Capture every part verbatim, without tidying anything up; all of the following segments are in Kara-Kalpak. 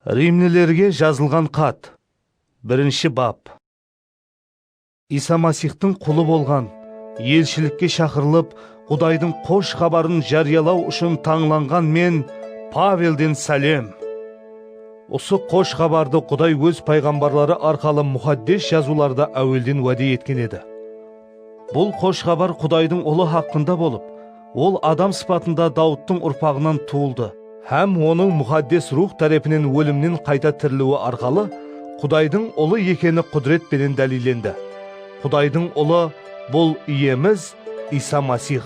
Rimlilerge jazılǵan xat. Birinshi bap. Isa Masixtıń qulı bolǵan, elshilikke shaqırılıp, Qudaydıń xosh xabarın járiyalaw ushın tańlanǵan men, Pavelden sálem. Usı xosh xabardı Quday óz payǵambarları arqalı muqaddes jazıwlarda áwelden wáde etken edi. Bul xosh xabar Qudaydıń Ulı haqqında bolıp, Ol adam sıpatında Dawıttıń urpaǵınan tuwıldı hám onıń Muqaddes Ruwx tárepinen ólimnen qayta tiriliwi arqalı Qudaydıń Ulı ekeni qúdiret penen dálillendi. Qudaydıń Ulı, bul Iyemiz Isa Masix.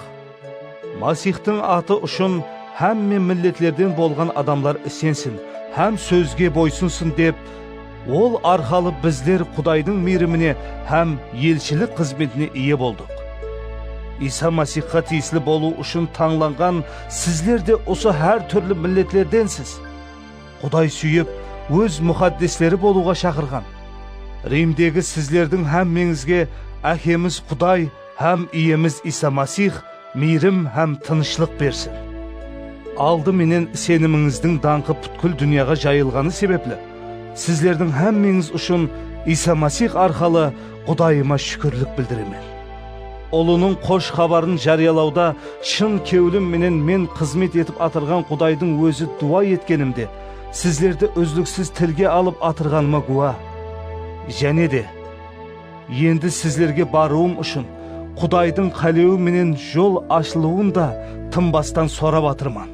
Masixtıń atı ushın hámme milletlerden bolǵan adamlar isensin hám sózge boysınsın dep, Ol arqalı bizler Qudaydıń miyrimine hám elshilik xızmetine iye boldıq. Isa Masixqa tiyisli bolıw ushın tańlanǵan sizler de usı hár túrli milletlerdensiz. Quday súyip, Óz muqaddesleri bolıwǵa shaqırǵan. Rimdegi sizlerdiń hámmeńizge Ákemiz Quday hám Iyemiz Isa Masix miyrim hám tınıshlıq bersin. Aldı menen isenimińizdiń dańqı pútkil dúnyaǵa jayılǵanı sebepli, sizlerdiń hámmeńiz ushın Isa Masix arqalı Qudayıma shúkirlik bildiremen. Ulınıń xosh xabarın járiyalawda shın kewlim menen men xızmet etip atırǵan Qudaydıń Ózi duwa etkenimde, sizlerdi úzliksiz tilge alıp atırǵanıma gúwa. Jáne de, endi sizlerge barıwım ushın Qudaydıń qálewi menen jol ashılıwın da tınbastan sorap atırman.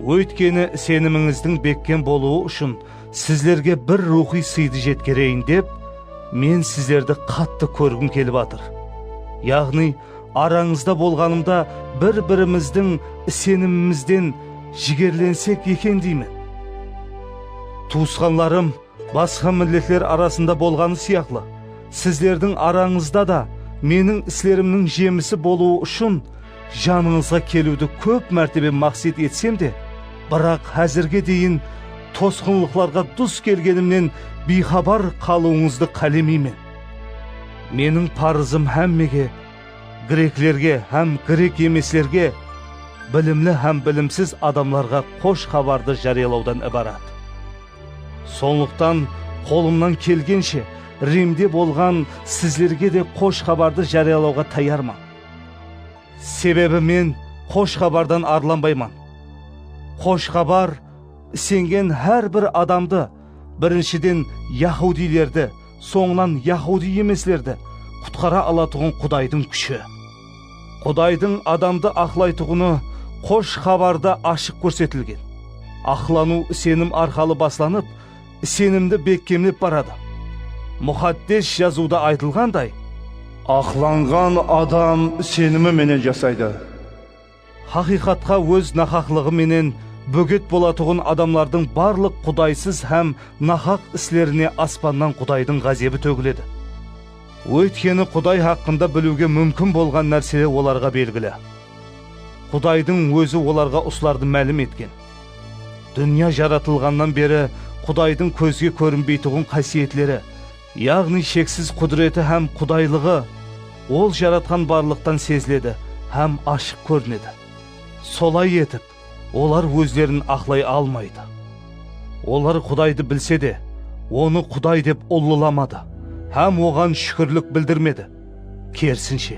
Óytkeni isenimińizdiń bekkem bolıwı ushın sizlerge bir ruwxıy sıydı jetkereyin dep, men sizlerdi qattı kórgim kelip atır. Yaǵnıy, arańızda bolǵanımda bir-birimizdiń isenimimizden jigerlensek eken deymen. Tuwısqanlarım, basqa milletler arasında bolǵanı sıyaqlı, sizlerdiń arańızda da meniń islerimniń jemisi bolıwı ushın janıńızǵa keliwdi kóp mártebe maqset etsem de, biraq házirge deyin tosqınlıqlarǵa dus kelgenimnen biyxabar qalıwıńızdı qálemeymen. Meniń parızım hámmege, greklerge hám grek emeslerge, bilimli hám bilimsiz adamlarǵa xosh xabardı járiyalawdan ibarat. Sonlıqtan qolımnan kelgenshe Rimde bolǵan sizlerge de xosh xabardı járiyalawǵa tayarman. Sebebi men xosh xabardan arlanbayman. Xosh xabar isengen hár bir adamdı, birinshiden, yahudiylerdi, sońınan yahudiy emeslerdi qutqara alatuǵın Qudaydıń kúshi. Qudaydıń adamdı aqlaytuǵını xosh xabarda ashıq kórsetilgen. Aqlanıw isenim arqalı baslanıp, isenimdi bekkemlep baradı. Muqaddes Jazıwda aytılǵanday, aqlanǵan adam isenimi menen jasaydı. Haqıyqatqa óz nahaqlıǵı menen bógit bolatuǵın adamlardıń barlıq qudaysız hám nahaq islerine aspannan Qudaydıń ǵázebi tógiledi. Óytkeni Quday haqqında biliwge múmkin bolǵan nárseler olarǵa belgili. Qudaydıń Ózi olarǵa usılardı málim etken. Dúnya jaratılǵannan beri Qudaydıń kózge kórinbeytuǵın qásiyetleri, yaǵnıy sheksiz qúdireti hám qudaylıǵı, Ol jaratqan barlıqtan seziledi hám ashıq kórinedi. Solay etip, olar ózlerin aqlay almaydı. Olar Qudaydı bilse de, Onı Quday dep ullılamadı hám Oǵan shúkirlik bildirmedi. Kerisinshe,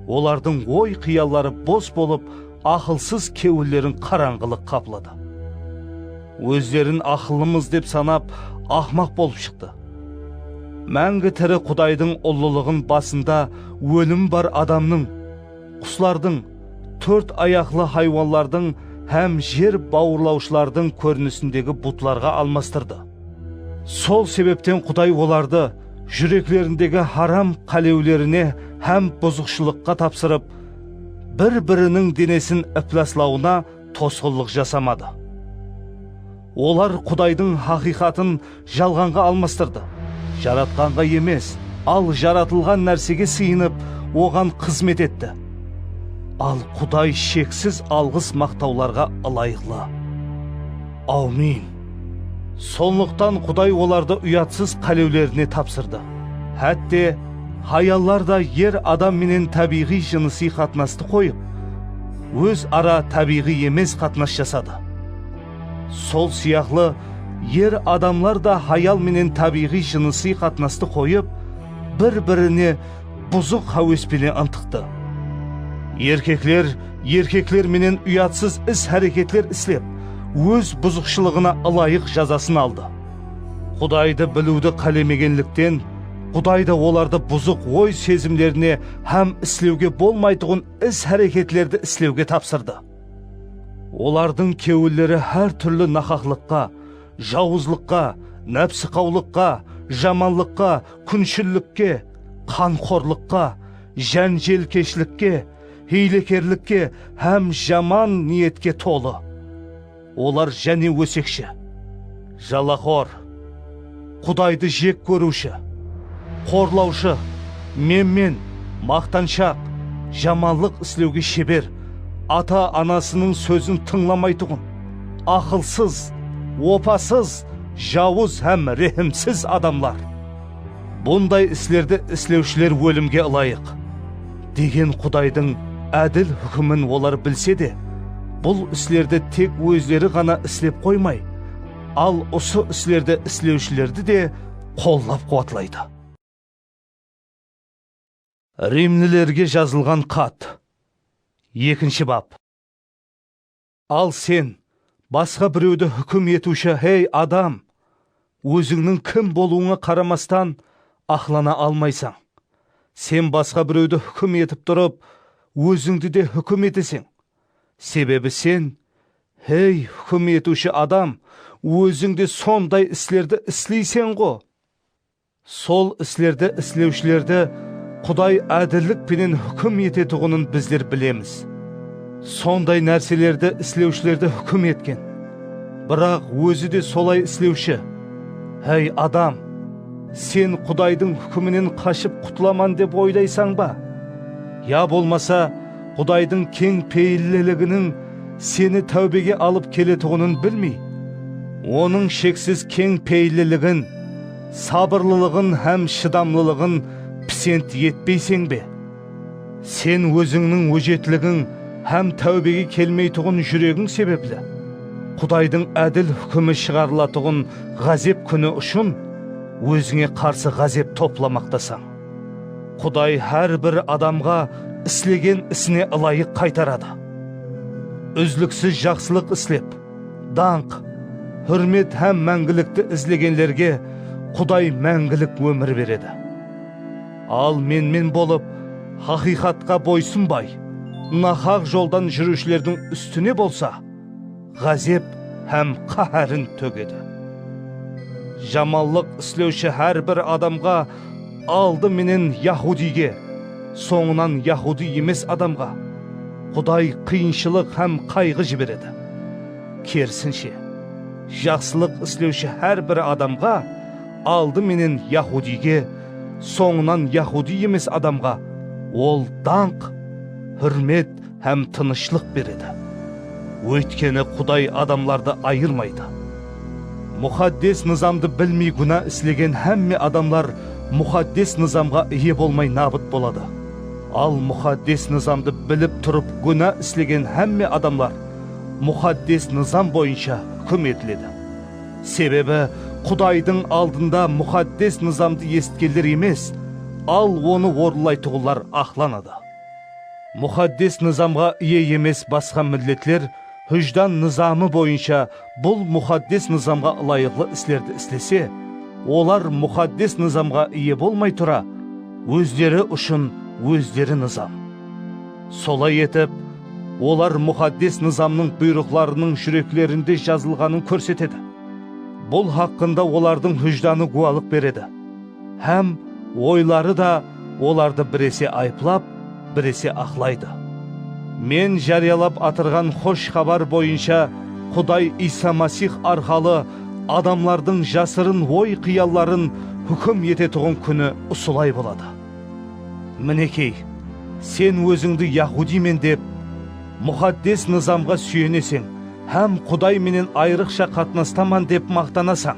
olardıń oy-qıyalları bos bolıp, aqılsız kewillerin qarańǵılıq qapladı. Ózlerin aqıllımız dep sanap, aqmaq bolıp shıqtı. Máńgi tiri Qudaydıń ullılıǵın basında ólimi bar adamnıń, quslardıń, tórt ayaqlı haywanlardıń hám jer bawırlawshılardıń kórinisindegi butlarǵa almastırdı. Sol sebepten Quday olardı júreklerindegi haram qálewlerine hám buzıqshılıqqa tapsırıp, bir-biriniń denesin ıplaslawına tosqınlıq jasamadı. Olar Qudaydıń haqıyqatın jalǵanǵa almastırdı. Jaratqanǵa emes, al jaratılǵan nársege sıyınıp, oǵan xızmet etti. Al Quday sheksiz alǵıs-maqtawlarǵa ılayıqlı. Awmin. Sonlıqtan Quday olardı uyatsız qálewlerine tapsırdı. Hátte, hayallar da er adam menen tábiyǵıy jınısıy qatnastı qoyıp, óz ara tábiyǵıy emes qatnas jasadı. Sol sıyaqlı, Er adamlar da hayal menen tábiyǵıy jınısıy qatnastı qoyıp, bir-birine buzıq háwes penen ıntıqtı. Erkekler erkekler menen uyatsız is-háreketler islep, óz buzıqshılıǵına ılayıq jazasın aldı. Qudaydı biliwdi qálemegenlikten, Quday da olardı buzıq oy-sezimlerine hám islewge bolmaytuǵın is-háreketlerdi islewge tapsırdı. Olardıń kewilleri hár túrli nahaqlıqqa, jawızlıqqa, nápsiqawlıqqa, jamanlıqqa, kúnshillikke, qanxorlıqqa, jánjelkeshlikke, hiylekerlikke hám jaman niyetke tolı. Olar jáne ósekshi, jalaxor, Qudaydı jek kóriwshi, qorlawshı, menmen, maqtanshaq, jamanlıq islewge sheber, ata-anasınıń sózin tıńlamaytuǵın, aqılsız, opasız, jawız hám rehimsiz adamlar. Bunday islerdi islewshiler ólimge ılayıq, degen Qudaydıń ádil húkimin olar bilse de, bul islerdi tek ózleri ǵana islep qoymay, al usı islerdi islewshilerdi de qollap-quwatlaydı. Rimlilerge jazılǵan xat. Ekinshi bap. Al sen, basqa birewdi húkim etiwshi, hey adam! Ózińniń kim bolıwıńa qaramastan, aqlana almaysań. Sen basqa birewdi húkim etip turıp, ózińdi de húkim eteseń. Sebebi sen, hey húkim etiwshi adam, óziń de sonday islerdi isleyseń-ǵo. Sol islerdi islewshilerdi Quday ádillik penen húkim etetuǵının bizler bilemiz. Sonday nárselerdi islewshilerdi húkim etken. Biraq ózi de solay islewshi. Háy adam, sen Qudaydıń húkiminen qashıp qutılaman dep oylaysań ba? Ya bolmasa, Qudaydıń keń peyilliliginiń seni táwbege alıp keletuǵının bilmey, Onıń sheksiz keń peyilliligin, sabırlılıǵın hám shıdamlılıǵın pisent etpeyseń be? Sen ózińniń ójetligiń hám táwbege kelmeytuǵın júregiń sebepli Qudaydıń ádil húkimi shıǵarılatuǵın ǵázep kúni ushın ózińe qarsı ǵázep toplamaqtasań. Quday hár bir adamǵa islegen isine ılayıq qaytaradı. Úzliksiz jaqsılıq islep, dańq, húrmet hám máńgilikti izlegenlerge Quday máńgilik ómir beredi. Al menmen bolıp, haqıyqatqa boysınbay, nahaq joldan júriwshilerdiń ústine bolsa, ǵázep hám qáhárin tógedi. Jamanlıq islewshi hár bir adamǵa, aldı menen yahudiyge, sońınan yahudiy emes adamǵa, Quday qıyınshılıq hám qayǵı jiberedi. Kerisinshe, jaqsılıq islewshi hár bir adamǵa, aldı menen yahudiyge, sońınan yahudiy emes adamǵa ol dańq, húrmet hám tınıshlıq beredi. Óytkeni Quday adamlardı ayırmaydı. Muqaddes nızamdı bilmey gúna islegen hámme adamlar muqaddes nızamǵa iye bolmay nabıt boladı. Al muqaddes nızamdı bilip turıp gúna islegen hámme adamlar muqaddes nızam boyınsha húkim etiledi. Sebebi Qudaydıń aldında muqaddes nızamdı esitkenler emes, al onı orınlaytuǵınlar aqlanadı. Muqaddes nızamǵa iye emes basqa milletler hújdan nızamı boyınsha bul muqaddes nızamǵa ılayıqlı islerdi islese, olar muqaddes nızamǵa iye bolmay tura, ózleri ushın ózleri nızam. Solay etip, olar muqaddes nızamnıń buyrıqlarınıń júreklerinde jazılǵanın kórsetedi. Bul haqqında olardıń hújdanı gúwalıq beredi. Hám oyları da olardı birese ayıplap, birese aqlaydı. Men járiyalap atırǵan xosh xabar boyınsha Quday Iysa Masix arqalı adamlardıń jasırın oy-qıyalların húkim etetuǵın kúni usılay boladı. Minekey, sen ózińdi yahudiymen dep, muqaddes nızamǵa súyeneseń hám Quday menen ayrıqsha qatnastaman dep maqtanasań.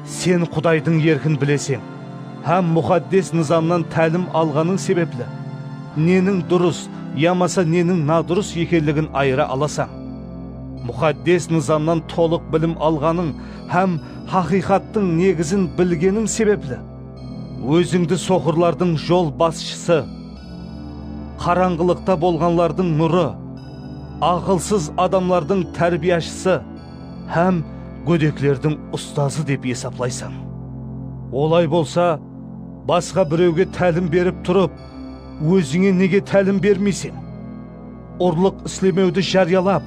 Sen Qudaydıń erkin bileseń hám muqaddes nızamnan tálim alǵanıń sebepli neniń durıs yamasa neniń nadurıs ekenligin ayıra alasań. Muqaddes nızamnan tolıq bilim alǵanıń hám haqıyqattıń negizin bilgeniń sebepli, ózińdi soqırlardıń jol basshısı, qarańǵılıqta bolǵanlardıń nurı, aqılsız adamlardıń tárbiyashısı hám gódeklerdiń ustazı dep esaplaysań. Olay bolsa, basqa birewge tálim berip turıp, ózińe nege tálim bermeyseń? Urlıq islemewdi járiyalap,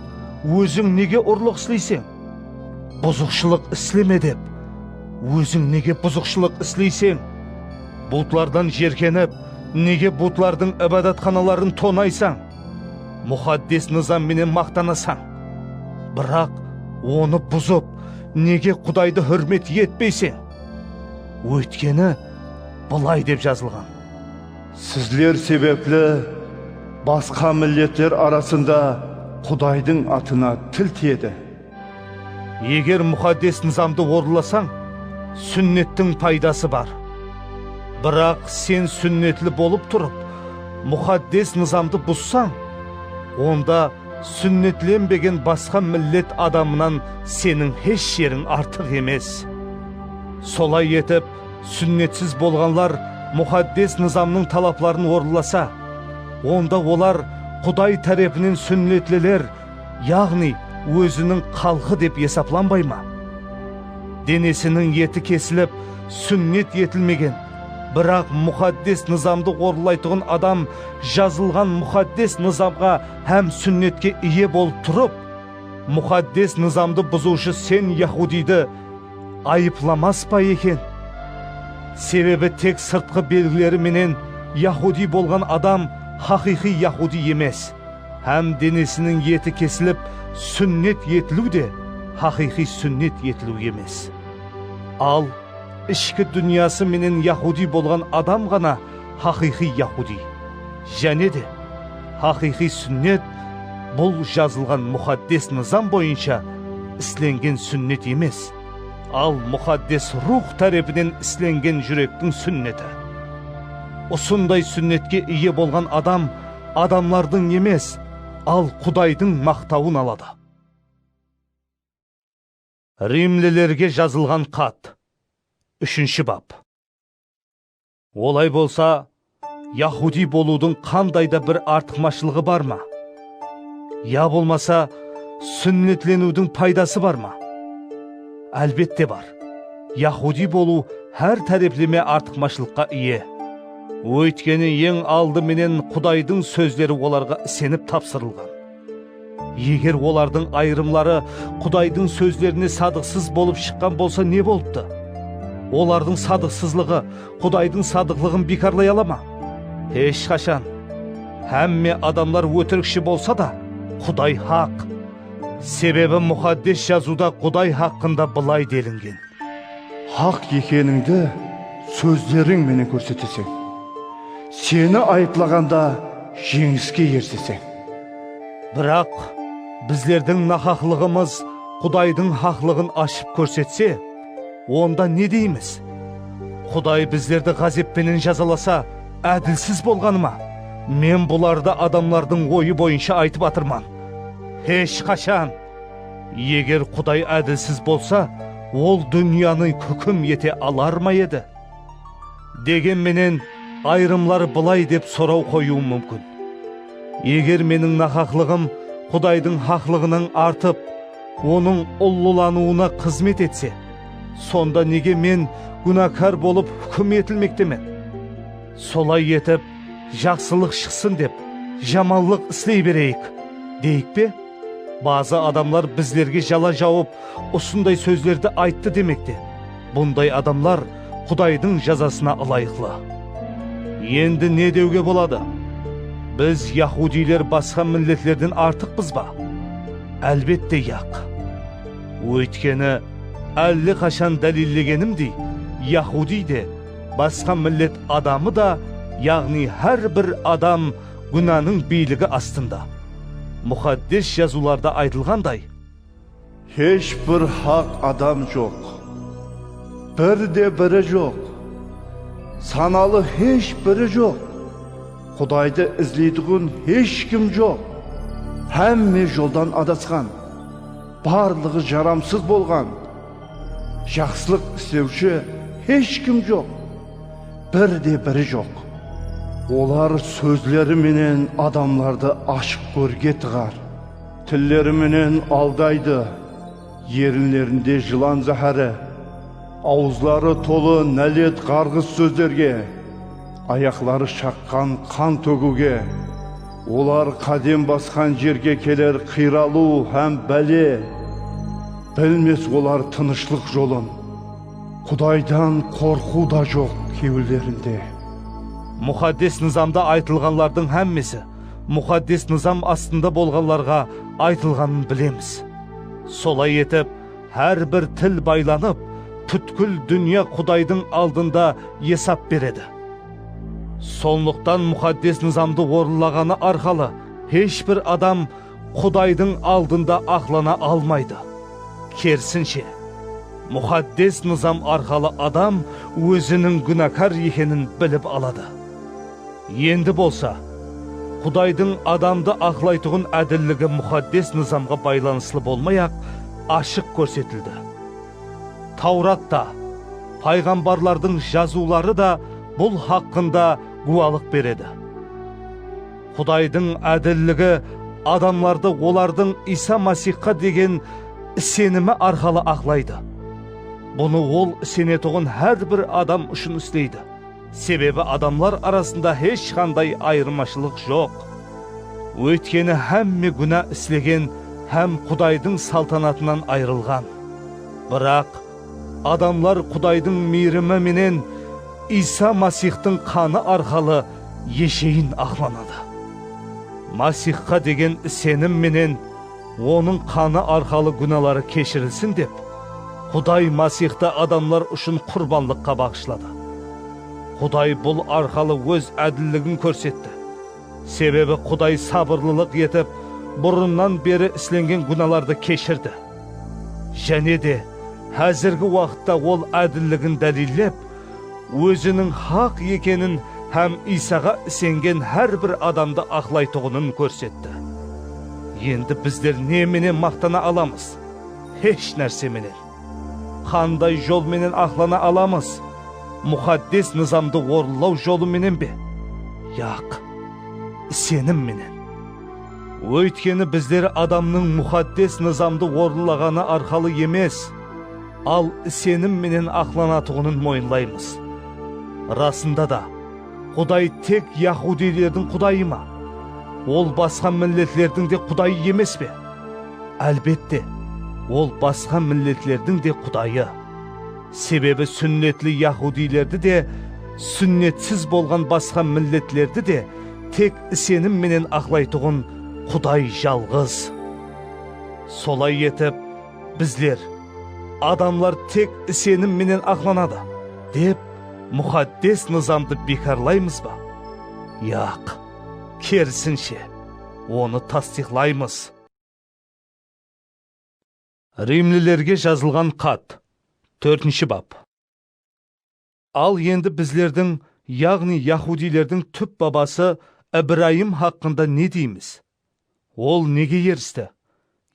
óziń nege urlıq isleyseń? Buzıqshılıq isleme dep, óziń nege buzıqshılıq isleyseń? Butlardan jerkenip, nege butlardıń ibadatxanaların tonaysań? Muqaddes nızam menen maqtanasań, biraq onı buzıp, nege Qudaydı húrmet etpeyseń? Óytkeni, bılay dep jazılǵan: Sizler sebepli basqa milletler arasında Qudaydıń atına til tiyedi. Eger muqaddes nızamdı orınlasań, súnnettiń paydası bar. Biraq sen súnnetli bolıp turıp, muqaddes nızamdı buzsań, onda súnnetlenbegen basqa millet adamınan seniń hesh jeriń artıq emes. Solay etip, súnnetsiz bolǵanlar muqaddes nızamnıń talapların orınlasa, onda olar Quday tárepinen súnnetliler, yaǵnıy óziniń xalqı dep esaplanbay ma? Denesiniń eti kesilip, súnnet etilmegen, biraq muqaddes nızamdı orınlaytuǵın adam jazılǵan muqaddes nızamǵa hám súnnetke iye bolıp turıp, muqaddes nızamdı buzıwshı sen yahudiydi ayıplamas pa eken? Sebebi tek sırtqı belgileri menen yahudiy bolǵan adam haqıyqıy yahudiy emes, hám denesiniń eti kesilip, súnnet etiliw de haqıyqıy súnnet etiliw emes. Al, ishki dúnyası menen yahudiy bolǵan adam ǵana haqıyqıy yahudiy. Jáne de, haqıyqıy súnnet, bul jazılǵan muqaddes nızam boyınsha islengen súnnet emes, al muqaddes Ruwx tárepinen islengen júrektiń súnneti. Usınday súnnetke iye bolǵan adam adamlardıń emes, al Qudaydıń maqtawın aladı. Rimlilerge jazılǵan xat. Úshinshi bap. Olay bolsa, yahudiy bolıwdıń qanday da bir artıqmashılıǵı bar ma? Ya bolmasa, súnnetleniwdiń paydası bar ma? Álbette bar. Yahudiy bolıw hár tárepleme artıqmashılıqqa iye. Óytkeni, eń aldı menen Qudaydıń sózleri olarǵa isenip tapsırılǵan. Eger olardıń ayırımları Qudaydıń sózlerine sadıqsız bolıp shıqqan bolsa, ne bolıptı? Olardıń sadıqsızlıǵı Qudaydıń sadıqlıǵın biykarlay ala ma? Hesh qashan! Hámme adamlar ótirikshi bolsa da, Quday haq. Sebebi Muqaddes Jazıwda Quday haqqında bılay delingen: Haq ekenińdi sózleriń menen kórseteseń. Seni ayıplaǵanda jeńiske eriseseń. Biraq bizlerdiń nahaqlıǵımız Qudaydıń haqlıǵın ashıp kórsetse, onda ne deymiz? Quday bizlerdi ǵázep penen jazalasa, ádilsiz bolǵanı ma? Men bulardı adamlardıń oyı boyınsha aytıp atırman. Hesh qashan! Eger Quday ádilsiz bolsa, ol dúnyanı húkim ete alar ma edi? Degen menen, ayırımlar bılay dep soraw qoyıwı múmkin: Eger meniń nahaqlıǵım Qudaydıń haqlıǵınan artıp, Onıń ullılanıwına xızmet etse, sonda nege men gúnakar bolıp húkim etilmektemen? Solay etip, jaqsılıq shıqsın dep, jamanlıq isley bereyik, deyik pe? Bazı adamlar bizlerge jala jawıp, usınday sózlerdi ayttı demekte. Bunday adamlar Qudaydıń jazasına ılayıqlı. Endi ne dewge boladı? Biz, yahudiyler, basqa milletlerden artıqpız ba? Álbette, yaq. Óytkeni, álle qashan dálillegenimdey, yahudiy de, basqa millet adamı da, yaǵnıy hár bir adam gúnanıń biyligi astında. Muqaddes Jazıwlarda aytılǵanday: Hesh bir haq adam joq, bir de biri joq, sanalı hesh biri joq. Qudaydı izleytuǵın hesh kim joq. Hámme joldan adasqan. Barlıǵı jaramsız bolǵan. Jaqsılıq islewshi hesh kim joq. Bir de biri joq. Olar sózleri menen adamlardı ashıq kórge tıǵar. Tilleri menen aldaydı. Erinlerinde jılan záhári, awızları tolı nálet ǵarǵıs sózlerge, ayaqları shaqqan qan tógiwge, olar qádem basqan jerge keler qıyralıw hám bále. Bilmes olar tınıshlıq jolın. Qudaydan qorqıw da joq kewillerinde. Muqaddes nızamda aytılǵanlardıń hámmesi muqaddes nızam astında bolǵanlarǵa aytılǵanın bilemiz. Solay etip, hár bir til baylanıp, pútkil dúnya Qudaydıń aldında esap beredi. Sonlıqtan muqaddes nızamdı orınlaǵanı arqalı hesh bir adam Qudaydıń aldında aqlana almaydı. Kerisinshe, muqaddes nızam arqalı adam óziniń gúnakar ekenin bilip aladı. Endi bolsa, Qudaydıń adamdı aqlaytuǵın ádilligi muqaddes nızamǵa baylanıslı bolmay-aq, ashıq kórsetildi. Tawrat ta, payǵambarlardıń jazıwları da bul haqqında gúwalıq beredi. Qudaydıń ádilligi adamlardı olardıń Iysa Masihqa degen isenimi arqalı aqlaydı. Bunı Ol isenetuǵın hár bir adam ushın isleydi. Sebebi adamlar arasında hesh qanday ayırmashılıq joq. Óytkeni hámme gúna islegen hám Qudaydıń saltanatınan ayırılǵan. Biraq adamlar Qudaydıń miyrimi menen Iysa Masihtıń qanı arqalı esheyin aqlanadı. Masihqa degen isenim menen Onıń qanı arqalı gúnaları keshirilsin dep, Quday Masixtı adamlar ushın qurbanlıqqa baǵıshladı. Quday bul arqalı Óz ádilligin kórsetti. Sebebi Quday sabırlılıq etip, burınnan beri islengen gúnalardı keshirdi. Jáne de, házirgi waqıtta Ol ádilligin dálillep, Óziniń haq ekenin hám Iysaǵa isengen hár bir adamdı aqlaytuǵının kórsetti. Endi bizler ne menen maqtana alamız? Hesh nárse menen. Qanday jol menen aqlana alamız? Muqaddes nızamdı orınlaw jolı menen be? Yaq, isenim menen. Óytkeni bizler adamnıń muqaddes nızamdı orınlaǵanı arqalı emes, al isenim menen aqlanatuǵının moyınlaymız. Rasında da, Quday tek yahudiylerdiń Qudayı ma? Ol basqa milletlerdiń de Qudayı emes pe? Álbette, Ol basqa milletlerdiń de Qudayı. Sebebi súnnetli yahudiylerdi de, súnnetsiz bolǵan basqa milletlerdi de tek isenim menen aqlaytuǵın Quday jalǵız. Solay etip, bizler, adamlar tek isenim menen aqlanadı, dep muqaddes nızamdı biykarlaymız ba? Yaq, kerisinshe, onı tastıyıqlaymız. Rimlilerge jazılǵan xat, tórtinshi bap. Al endi bizlerdiń, yaǵnıy yahudiylerdiń túp babası Ibrayım haqqında ne deymiz? Ol nege eristi?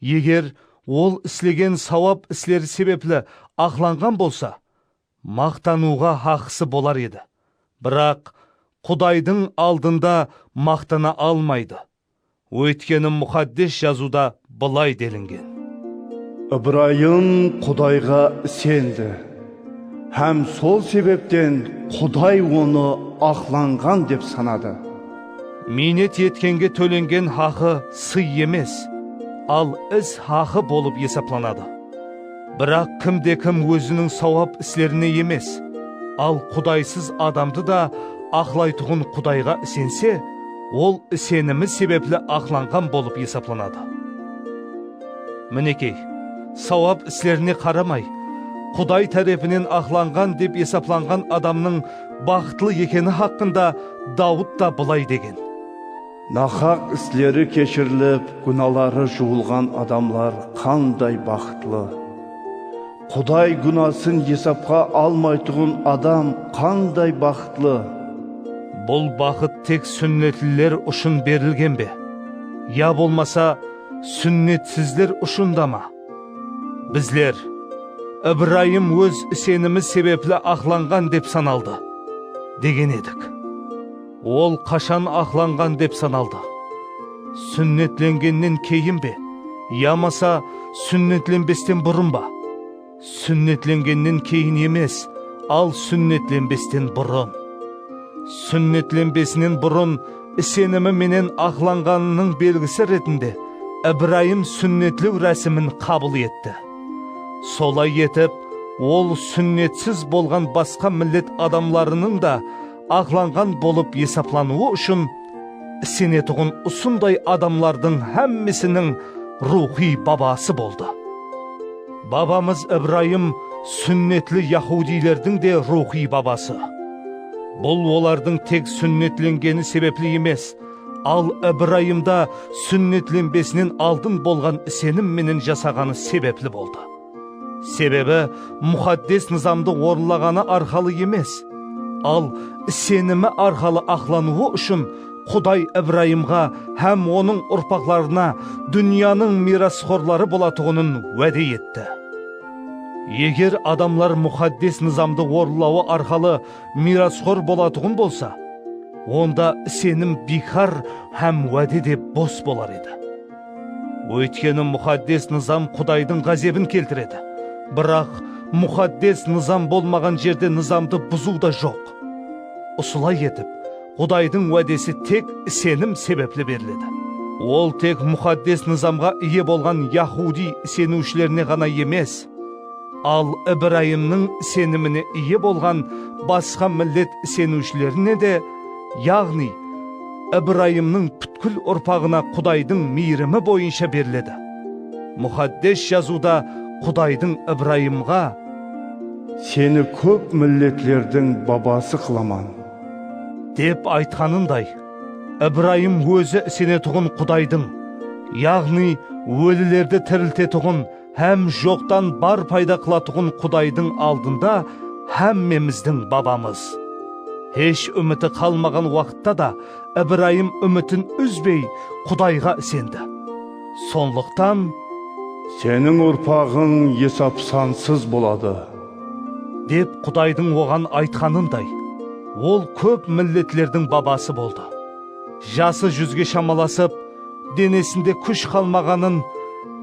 Eger ol islegen sawap isleri sebepli aqlanǵan bolsa, maqtanıwǵa haqısı bolar edi. Biraq Qudaydıń aldında maqtana almaydı. Óytkeni Muqaddes Jazıwda bılay delingen: Ibrayım Qudayǵa isendi, hám sol sebepten Quday onı aqlanǵan dep sanadı. Miynet etkenge tólengen haqı sıy emes, al is haqı bolıp esaplanadı. Biraq kim de kim óziniń sawap islerine emes, al Qudaysız adamdı da aqlaytuǵın Qudayǵa isense, ol isenimi sebepli aqlanǵan bolıp esaplanadı. Minekey, sawap islerine qaramay, Quday tárepinen aqlanǵan dep esaplanǵan adamnıń baxıtlı ekeni haqqında Dawıt ta bılay degen: Nahaq isleri keshirilip, gúnaları juwılǵan adamlar qanday baxıtlı! Quday gúnasın esapqa almaytuǵın adam qanday baxıtlı! Bul baxıt tek súnnetliler ushın berilgen be? Ya bolmasa, súnnetsizler ushın da ma? Bizler, Ibrayım óz isenimi sebepli aqlanǵan dep sanaldı, degen edik. Ol qashan aqlanǵan dep sanaldı? Súnnetlengennen keyin be, yamasa súnnetlenbesten burın ba? Súnnetlengennen keyin emes, al súnnetlenbesten burın. Súnnetlenbesinen burın isenimi menen aqlanǵanınıń belgisi retinde Ibrayım súnnetlew rásimin qabıl etti. Solay etip, ol súnnetsiz bolǵan basqa millet adamlarınıń da aqlanǵan bolıp esaplanıwı ushın isenetuǵın usınday adamlardıń hámmesiniń ruwxıy babası boldı. Babamız Ibrayım súnnetli yahudiylerdiń de ruwxıy babası. Bul olardıń tek súnnetlengeni sebepli emes, al Ibrayımda súnnetlenbesinen aldın bolǵan isenim menen jasaǵanı sebepli boldı. Sebebi, muqaddes nızamdı orınlaǵanı arqalı emes, al isenimi arqalı aqlanıwı ushın Quday Ibrayımǵa hám onıń urpaqlarına dúnyanıń miyrasxorları bolatuǵının wáde etti. Eger adamlar muqaddes nızamdı orınlawı arqalı miyrasxor bolatuǵın bolsa, onda isenim biykar hám wáde de bos bolar edi. Óytkeni muqaddes nızam Qudaydıń ǵázebin keltiredi. Biraq muqaddes nızam bolmaǵan jerde nızamdı buzıw da joq. Usılay etip, Qudaydıń wádesi tek isenim sebepli beriledi. Ol tek muqaddes nızamǵa iye bolǵan yahudiy iseniwshilerine ǵana emes, al Ibrayımnıń isenimine iye bolǵan basqa millet iseniwshilerine de, yaǵnıy Ibrayımnıń pútkil urpaǵına Qudaydıń miyrimi boyınsha beriledi. Muqaddes Jazıwda Qudaydıń Ibrayımǵa, "Seni kóp milletlerdiń babası qılaman," dep aytqanınday, Ibrayım ózi isenetuǵın Qudaydıń, yaǵnıy ólilerdi tiriltetuǵın hám joqtan bar payda qılatuǵın Qudaydıń aldında hámmemizdiń babamız. Hesh úmiti qalmaǵan waqıtta da Ibrayım úmitin úzbey Qudayǵa isendi. Sonlıqtan, "Seniń urpaǵıń esap-sansız boladı," dep Qudaydıń oǵan aytqanınday, ol kóp milletlerdiń babası boldı. Jası júzge shamalasıp, denesinde kúsh qalmaǵanın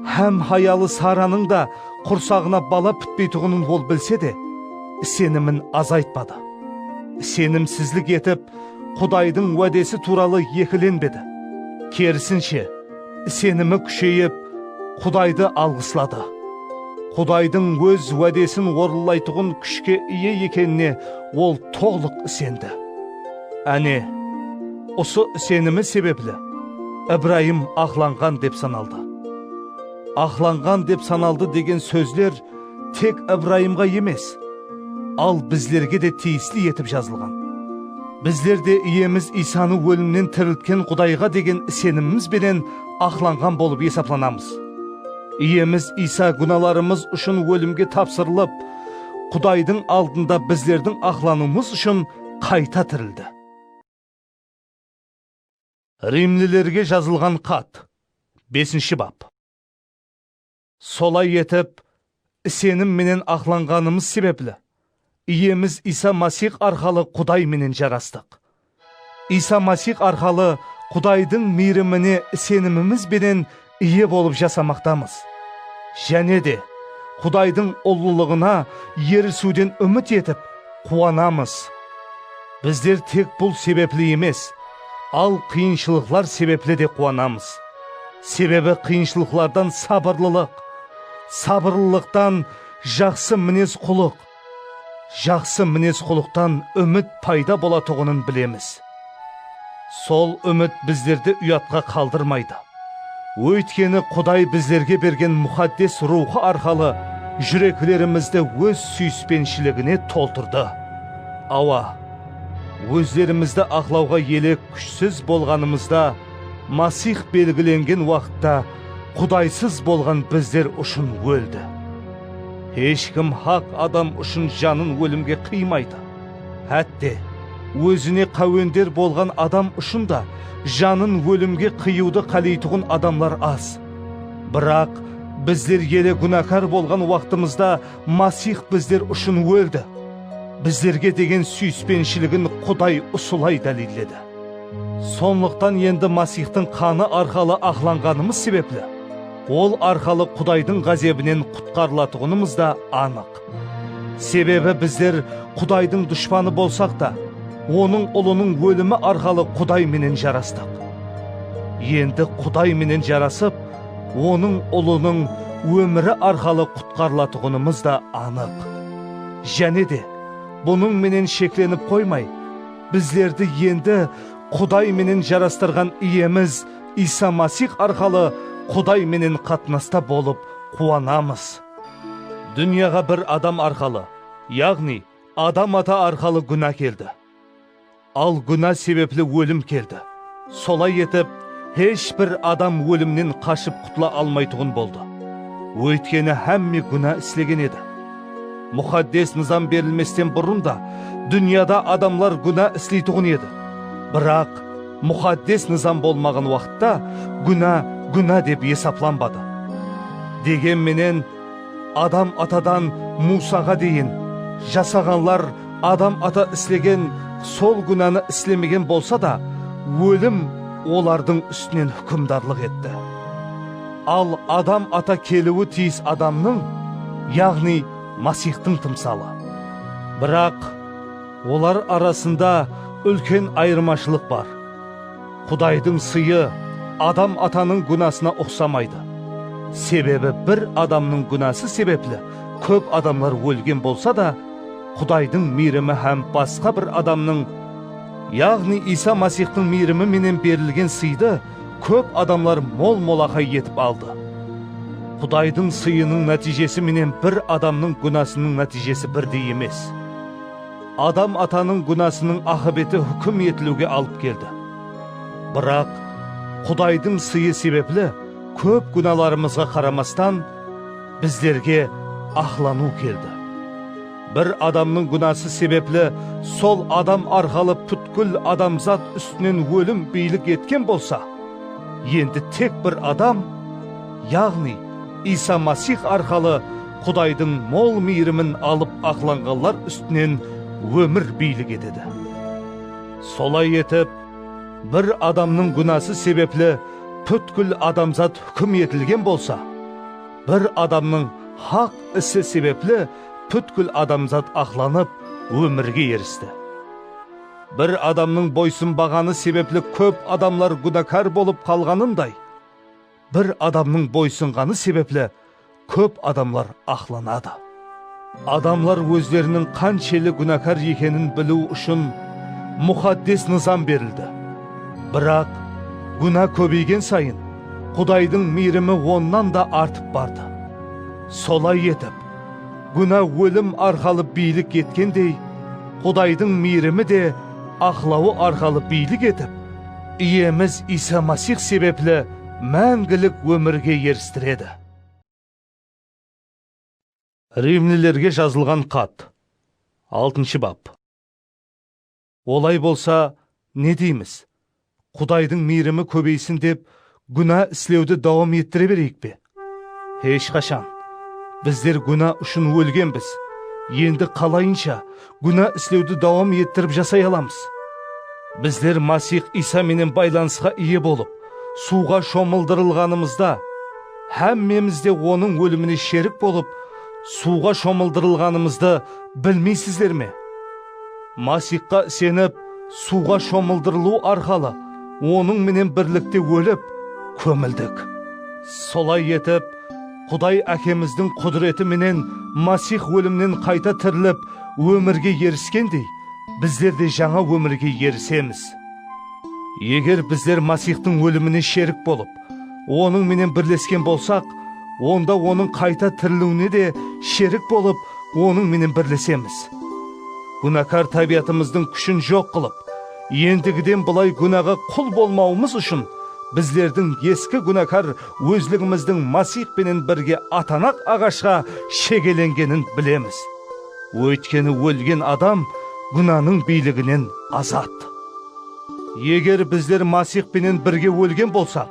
hám hayalı Saranıń da qursaǵına bala pitpeytuǵının ol bilse de, isenimin azaytpadı. Isenimsizlik etip, Qudaydıń wádesi tuwralı ekilenbedi. Kerisinshe, isenimi kúsheyip, Qudaydı alǵısladı. Qudaydıń óz wádesin orınlaytuǵın kúshke iye ekenine ol tolıq isendi. Áne, usı isenimi sebepli Ibrayım aqlanǵan dep sanaldı. Aqlanǵan dep sanaldı degen sózler tek Ibrayımǵa emes, al bizlerge de tiyisli etip jazılǵan. Bizler de Iyemiz Iysanı ólimnen tiriltken Qudayǵa degen isenimimiz benen aqlanǵan bolıp esaplanamız. Iyemiz Iysa gúnalarımız ushın ólimge tapsırılıp, Qudaydıń aldında bizlerdiń aqlanıwımız ushın qayta tirildi. Rimlilerge jazılǵan xat. Besinshi bap. Solay etip, isenim menen aqlanǵanımız sebepli, Iyemiz Iysa Masix arqalı Quday menen jarastıq. Iysa Masix arqalı Qudaydıń miyrimine isenimimiz benen iye bolıp jasamaqtamız. Jáne de, Qudaydıń ullılıǵına erisiwden úmit etip, quwanamız. Bizler tek bul sebepli emes, al qıyınshılıqlar sebepli de quwanamız. Sebebi qıyınshılıqlardan sabırlılıq, sabırlılıqtan jaqsı minez-qulıq, jaqsı minez-qulıqtan úmit payda bolatuǵının bilemiz. Sol úmit bizlerdi uyatqa qaldırmaydı. Óytkeni Quday bizlerge bergen Muqaddes Ruwxı arqalı júreklerimizdi Óz súyispenshiligine toltırdı. Awa, ózlerimizdi aqlawǵa elek kúshsiz bolǵanımızda, Masix belgilengen waqıtta Qudaysız bolǵan bizler ushın óldi. Hesh kim haq adam ushın janın ólimge qıymaydı. Hátte, ózine qáwender bolǵan adam ushın da janın ólimge qıyıwdı qáleytuǵın adamlar az. Biraq Bizler ele gúnakar bolǵan waqtımızda Masih bizler ushın óldi. Bizlerge degen súyispenshiligin Quday usılay dálilledi. Sonlıqtan endi Masihtıń qanı arqalı aqlanǵanımız sebepli, ol arqalı Qudaydıń ǵázebinen qutqarılatuǵınımız da anıq. Sebebi bizler Qudaydıń dushpanı bolsaq ta, Onıń Ulınıń ólimi arqalı Quday menen jarastıq. Endi Quday menen jarasıp, Onıń Ulınıń ómiri arqalı qutqarılatuǵınımız da anıq. Jáne de, bunıń menen sheklenip qoymay, bizlerdi endi Quday menen jarastırǵan Iyemiz Iysa Masih arqalı Quday menen qatnasta bolıp quwanamız. Dúnyaǵa bir adam arqalı, yaǵnıy Adam ata arqalı gúna keldi. Al gúna sebepli ólim keldi. Solay etip, hesh bir adam ólimnen qashıp qutla almaytuǵın boldı. Óytkeni hámme gúna islegen edi. Muqaddes nızam berilmesten burın da dúnyada adamlar gúna isleytuǵın edi. Biraq Muqaddes nızam bolmaǵan waqıtta gúna gúna dep esaplanbadı. Degen menen, Adam atadan Muwsaǵa deyin jasaǵanlar Adam ata islegen sol gúnanı islemegen bolsa da, ólim olardıń ústinen húkimdarlıq etti. Al Adam ata keliwi tiyis adamnıń, yaǵnıy Masihtıń tımsalı. Biraq olar arasında úlken ayırmashılıq bar. Qudaydıń sıyı Adam atanıń gúnasına uqsamaydı. Sebebi bir adamnıń gúnası sebepli kóp adamlar ólgen bolsa da, Qudaydıń miyrimi hám basqa bir adamnıń, yaǵnıy Iysa Masihtıń miyrimi menen berilgen sıydı kóp adamlar mol-molaqay etip aldı. Qudaydıń sıyınıń nátiyjesi menen bir adamnıń gúnasınıń nátiyjesi birdey emes. Adam atanıń gúnasınıń aqıbeti húkim etiliwge alıp keldi. Biraq Qudaydıń sıyı sebepli kóp gúnalarımızǵa qaramastan, bizlerge aqlanıw keldi. Bir adamnıń gúnası sebepli sol adam arqalı pútkil adamzat ústinen ólim biylik etken bolsa, endi tek bir adam, yaǵnıy Iysa Masih arqalı Qudaydıń mol miyrimi alıp aqlanǵanlar ústinen ómir biylik etedi. Solay etip, bir adamnıń gúnası sebepli pútkil adamzat húkim etilgen bolsa, bir adamnıń haq isi sebepli pútkil adamzat aqlanıp, ómirge eristi. Bir adamnıń boysınbaǵanı sebepli kóp adamlar gúnakar bolıp qalǵanınday, bir adamnıń boysınǵanı sebepli kóp adamlar aqlanadı. Adamlar ózleriniń qanshelli gúnakar ekenin biliw ushın muqaddes nızam berildi. Biraq gúna kóbeygen sayın, Qudaydıń miyrimi onnan da artıp bardı. Solay etip, gúna ólim arqalı biylik etkendey, Qudaydıń miyrimi de aqlawı arqalı biylik etip, Iyemiz Iysa Masih sebepli máńgilik ómirge eristiredi. Rimlilerge jazılǵan xat. Altınshı bap. Olay bolsa, ne deymiz? Qudaydıń miyrimi kóbeysin dep, gúna islewdi dawam ettire bereyik pe? Hesh qashan. Bizler gúna ushın ólgenbiz. Endi qalayınsha gúna islewdi dawam ettirip jasay alamız? Bizler Masih Iysa menen baylanısqa iye bolıp, suwǵa shomıldırılǵanımızda, hámmemiz de Onıń ólimine sherik bolıp, suwǵa shomıldırılǵanımızdı bilmeysizler me? Masihqa isenip, suwǵa shomıldırılıw arqalı Onıń menen birlikte ólip, kómildik. Solay etip, Quday Ákemizdiń qúdireti menen Masih ólimnen qayta tirilip, ómirge eriskendey, bizler de jańa ómirge erisemiz. Eger bizler Masihtıń ólimine sherik bolıp, Onıń menen birlesken bolsaq, onda Onıń qayta tiriliwine de sherik bolıp, Onıń menen birlesemiz. Gúnakar tábiyatımızdıń kúshin joq qılıp, endigiden bılay gúnaǵa qul bolmawımız ushın bizlerdiń eski gúnakar ózligimizdiń Masih penen birge atanaq aǵashqa shegelengenin bilemiz. Óytkeni ólgen adam gúnanıń biyliginen azat. Eger bizler Masih penen birge ólgen bolsaq,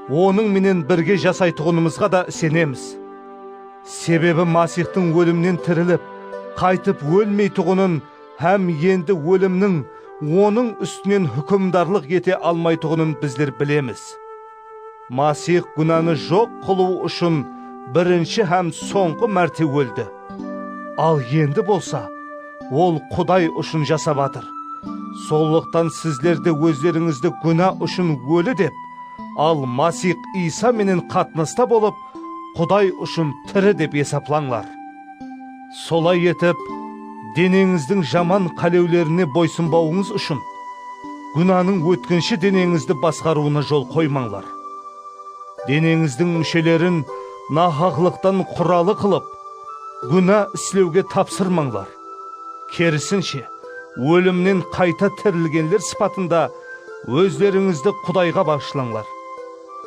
Onıń menen birge jasaytuǵınımızǵa da isenemiz. Sebebi Masiyxtıń ólimnen tirilip, qaytıp ólmeytuǵının hám endi ólimniń onıń ústinen húkimdarlıq ete almaytuǵının bizler bilemiz. Masiyx gúnanı joq qılıw ushın birinshi hám sońǵı márte óldi. Al endi bolsa, ol Quday ushın jasap atır. Sonlıqtan sizler de ózlerińizdi gúna ushın óli dep, al Masiyx Iysa menen qatnasta bolıp, Quday ushın tiri dep esaplańlar. Solay etip, deneńizdiń jaman qálewlerine boysınbawıńız ushın, gúnanıń ótkinshi deneńizdi basqarıwına jol qoymańlar. Deneńizdiń múshelerin nahaqlıqtan quralı qılıp, gúna islewge tapsırmańlar. Kerisinshe, ólimnen qayta tirilgenler sıpatında ózlerińizdi Qudayǵa baǵıshlańlar.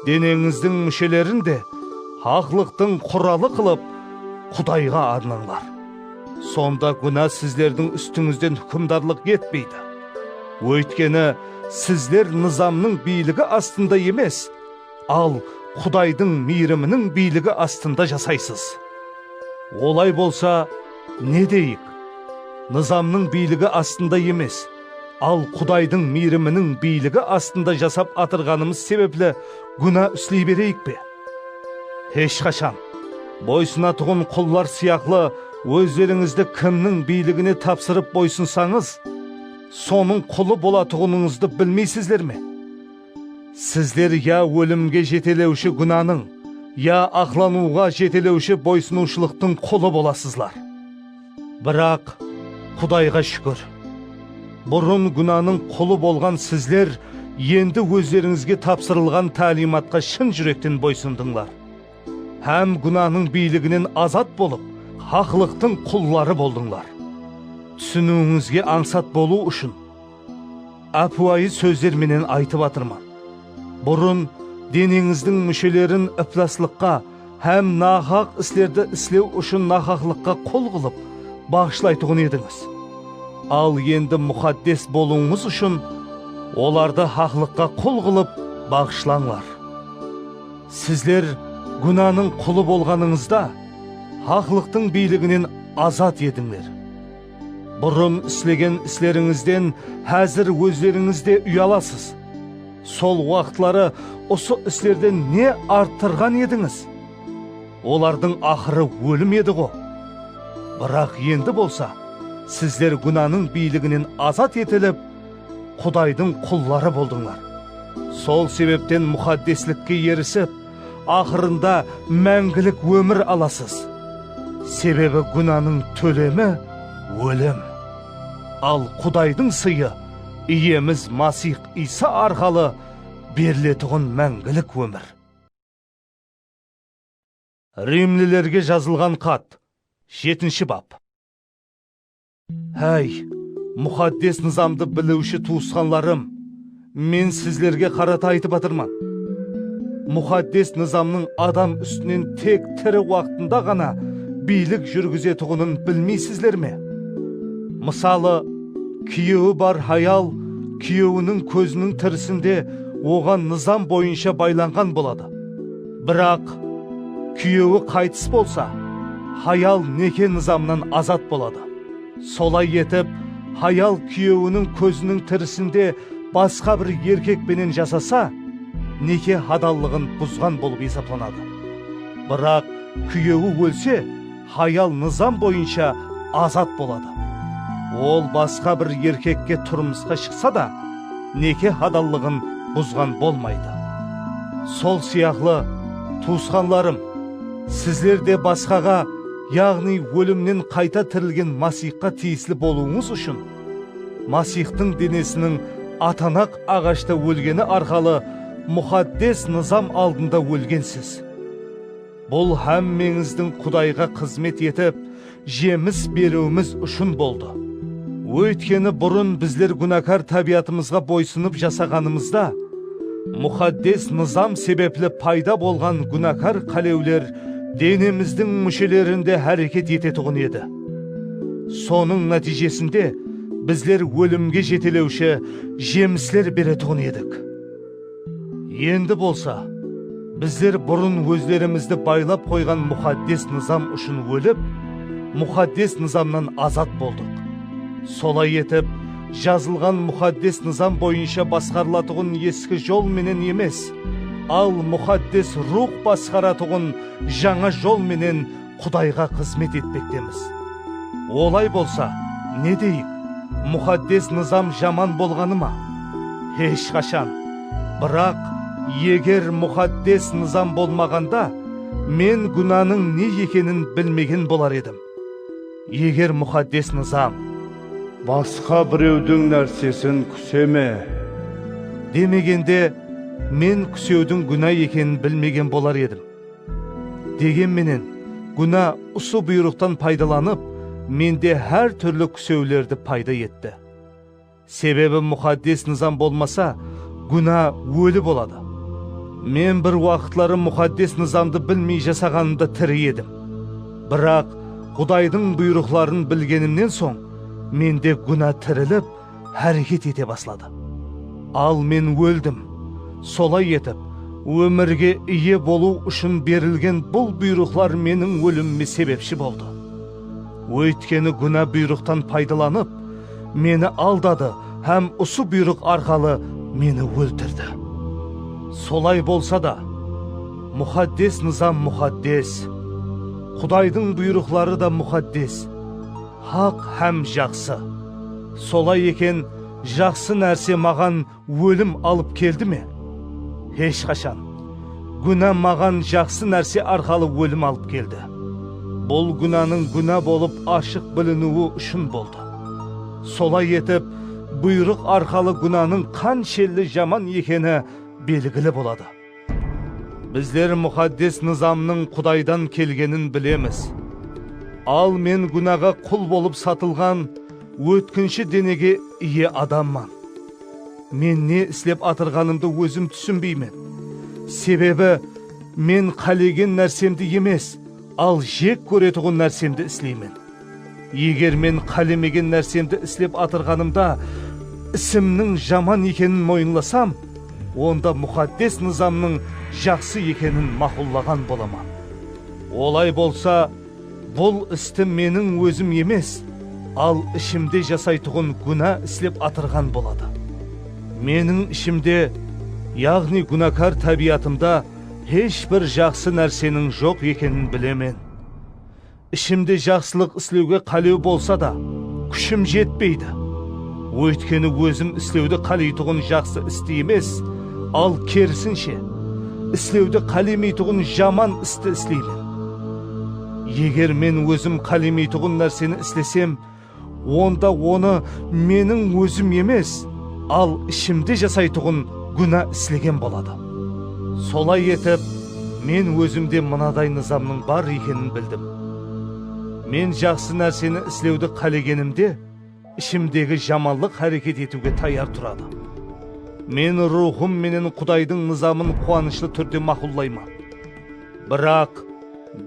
Deneńizdiń múshelerin de haqlıqtıń quralı qılıp, Qudayǵa arnańlar. Sonda gúna sizlerdiń ústińizden húkimdarlıq etpeydi. Óytkeni, sizler nızamnıń biyligi astında emes, al Qudaydıń miyriminiń biyligi astında jasaysız. Olay bolsa, ne deyik? Nızamnıń biyligi astında emes, al Qudaydıń miyriminiń biyligi astında jasap atırǵanımız sebepli gúna isley bereyik pe? Hesh qashan! Boysınatuǵın qullar sıyaqlı ózlerińizdi kimniń biyligine tapsırıp boysınsańız, sonıń qulı bolatuǵınıńızdı bilmeysizler me? Sizler ya ólimge jetelewshi gúnanıń, ya aqlanıwǵa jetelewshi boysınıwshılıqtıń qulı bolasızlar. Biraq, Qudayǵa shúkir, burın gúnanıń qulı bolǵan sizler endi ózlerińizge tapsırılǵan tálimatqa shın júrekten boysındıńlar hám gúnanıń biyliginen azat bolıp, haqlıqtıń qulları boldıńlar. Túsiniwińizge ańsat bolıw ushın, ápiwayı sózler menen aytıp atırman. Burın deneńizdiń múshelerin iplaslıqqa hám nahaq islerdi islew ushın nahaqlıqqa qul qılıp, baǵıshlaytuǵın edińiz. Al endi muqaddes bolıwıńız ushın olardı haqlıqqa qul qılıp baǵıshlańlar. Sizler gúnanıń qulı bolǵanıńızda, haqlıqtıń biyliginen azat edińler. Burın islegen islerińizden házir ózlerińiz de uyalasız. Sol waqıtları usı islerden ne arttırǵan edińiz? Olardıń aqırı ólim edi-ǵo. Biraq endi bolsa, sizler gúnanıń biyliginen azat etilip, Qudaydıń qulları boldıńlar. Sol sebepten muqaddeslikke erisip, aqırında máńgilik ómir alasız. Sebebi gúnanıń tólemi ólim. Al Qudaydıń sıyı Iyemiz Masih Iysa arqalı beriletuǵın máńgilik ómir. Rimlilerge jazılǵan xat, jetinshi bap. Háy, muqaddes nızamdı biliwshi tuwısqanlarım, men sizlerge qarata aytıp atırman. Muqaddes nızamnıń adam ústinen tek tiri waqtında ǵana biylik júrgizetuǵının bilmeysizler me? Mısalı, kúyewi bar hayal kúyewiniń kóziniń tirisinde oǵan nızam boyınsha baylanǵan boladı. Biraq kúyewi qaytıs bolsa, hayal neke nızamınan azat boladı. Solay etip, hayal kúyewiniń kóziniń tirisinde basqa bir erkek penen jasasa, neke hadallıǵın buzǵan bolıp esaplanadı. Biraq kúyewi ólse, hayal nızam boyınsha azat boladı. Ol basqa bir erkekke turmısqa shıqsa da, neke hadallıǵın buzǵan bolmaydı. Sol sıyaqlı, tuwısqanlarım, sizler de basqaǵa, yaǵnıy ólimnen qayta tirilgen Masihqa tiyisli bolıwıńız ushın, Masihtıń denesiniń atanaq aǵashta ólgeni arqalı muqaddes nızam aldında ólgensiz. Bul hámmeńizdiń Qudayǵa xızmet etip, jemis beriwimiz ushın boldı. Óytkeni burın bizler gúnakar tábiyatımızǵa boysınıp jasaǵanımızda, muqaddes nızam sebepli payda bolǵan gúnakar qálewler denemizdiń múshelerinde háreket etetuǵın edi. Sonıń nátiyjesinde bizler ólimge jetelewshi jemisler beretuǵın edik. Endi bolsa, Bizler burın ózlerimizdi baylap qoyǵan muqaddes nızam ushın ólip, muqaddes nızamnan azat boldıq. Solay etip, jazılǵan muqaddes nızam boyınsha basqarılatuǵın eski jol menen emes, al muqaddes Ruwx basqaratuǵın jańa jol menen Qudayǵa xızmet etpektemiz. Olay bolsa, ne deyik, muqaddes nızam jaman bolǵanı ma? Hesh qashan! Biraq, eger muqaddes nızam bolmaǵanda, men gúnanıń ne ekenin bilmegen bolar edim. Eger muqaddes nızam, "Basqa birewdiń nársesin kúseme," demegende, men kúsewdiń gúna ekenin bilmegen bolar edim. Degen menen, gúna usı buyrıqtan paydalanıp, mende hár túrli kúsewlerdi payda etti. Sebebi muqaddes nızam bolmasa, gúna óli boladı. Men bir waqıtları muqaddes nızamdı bilmey jasaǵanımda tiri edim. Biraq, Qudaydıń buyrıqların bilgenimnen soń, mende gúna tirilip, háreket ete basladı. Al men óldim. Solay etip, ómirge iye bolıw ushın berilgen bul buyrıqlar meniń ólimime sebepshi boldı. Óytkeni gúna buyrıqtan paydalanıp, meni aldadı hám usı buyrıq arqalı meni óltirdi. Solay bolsa da, muqaddes nızam muqaddes, Qudaydıń buyrıqları da muqaddes, haq hám jaqsı. Solay eken, jaqsı nárse maǵan ólim alıp keldi me? Hesh qashan! Gúna maǵan jaqsı nárse arqalı ólim alıp keldi. Bul gúnanıń gúna bolıp ashıq biliniwi ushın boldı. Solay etip, buyrıq arqalı gúnanıń qanshelli jaman ekeni belgili boladı. Bizler muqaddes nızamnıń Qudaydan kelgenin bilemiz. Al men gúnaǵa qul bolıp satılǵan ótkinshi denege iye adamman. Men ne islep atırǵanımdı ózim túsinbeymen. Sebebi men qálegen nársemdi emes, al jek kóretuǵın nársemdi isleymen. Eger men qálemegen nársemdi islep atırǵanımda isimniń jaman ekenin moyınlasam, onda muqaddes nızamnıń jaqsı ekenin maqullaǵan bolaman. Olay bolsa, bul isti meniń ózim emes, al ishimde jasaytuǵın gúna islep atırǵan boladı. Meniń ishimde, yaǵnıy gúnakar tábiyatımda hesh bir jaqsı nárseniń joq ekenin bilemen. Ishimde jaqsılıq islewge qálew bolsa da, kúshim jetpeydi. Óytkeni ózim islewdi qáleytuǵın jaqsı isti emes, al kerisinshe, islewdi qálemeytuǵın jaman isti isleymen. Eger men ózim qálemeytuǵın nárseni islesem, onda onı meniń ózim emes, al ishimde jasaytuǵın gúna islegen boladı. Solay etip, men ózimde mınaday nızamnıń bar ekenin bildim. Men jaqsı nárseni islewdi qálegenimde, ishimdegi jamanlıq háreket etiwge tayar turadı. Men ruwxım menen Qudaydıń nızamın quwanıshlı túrde maqullayman. Biraq,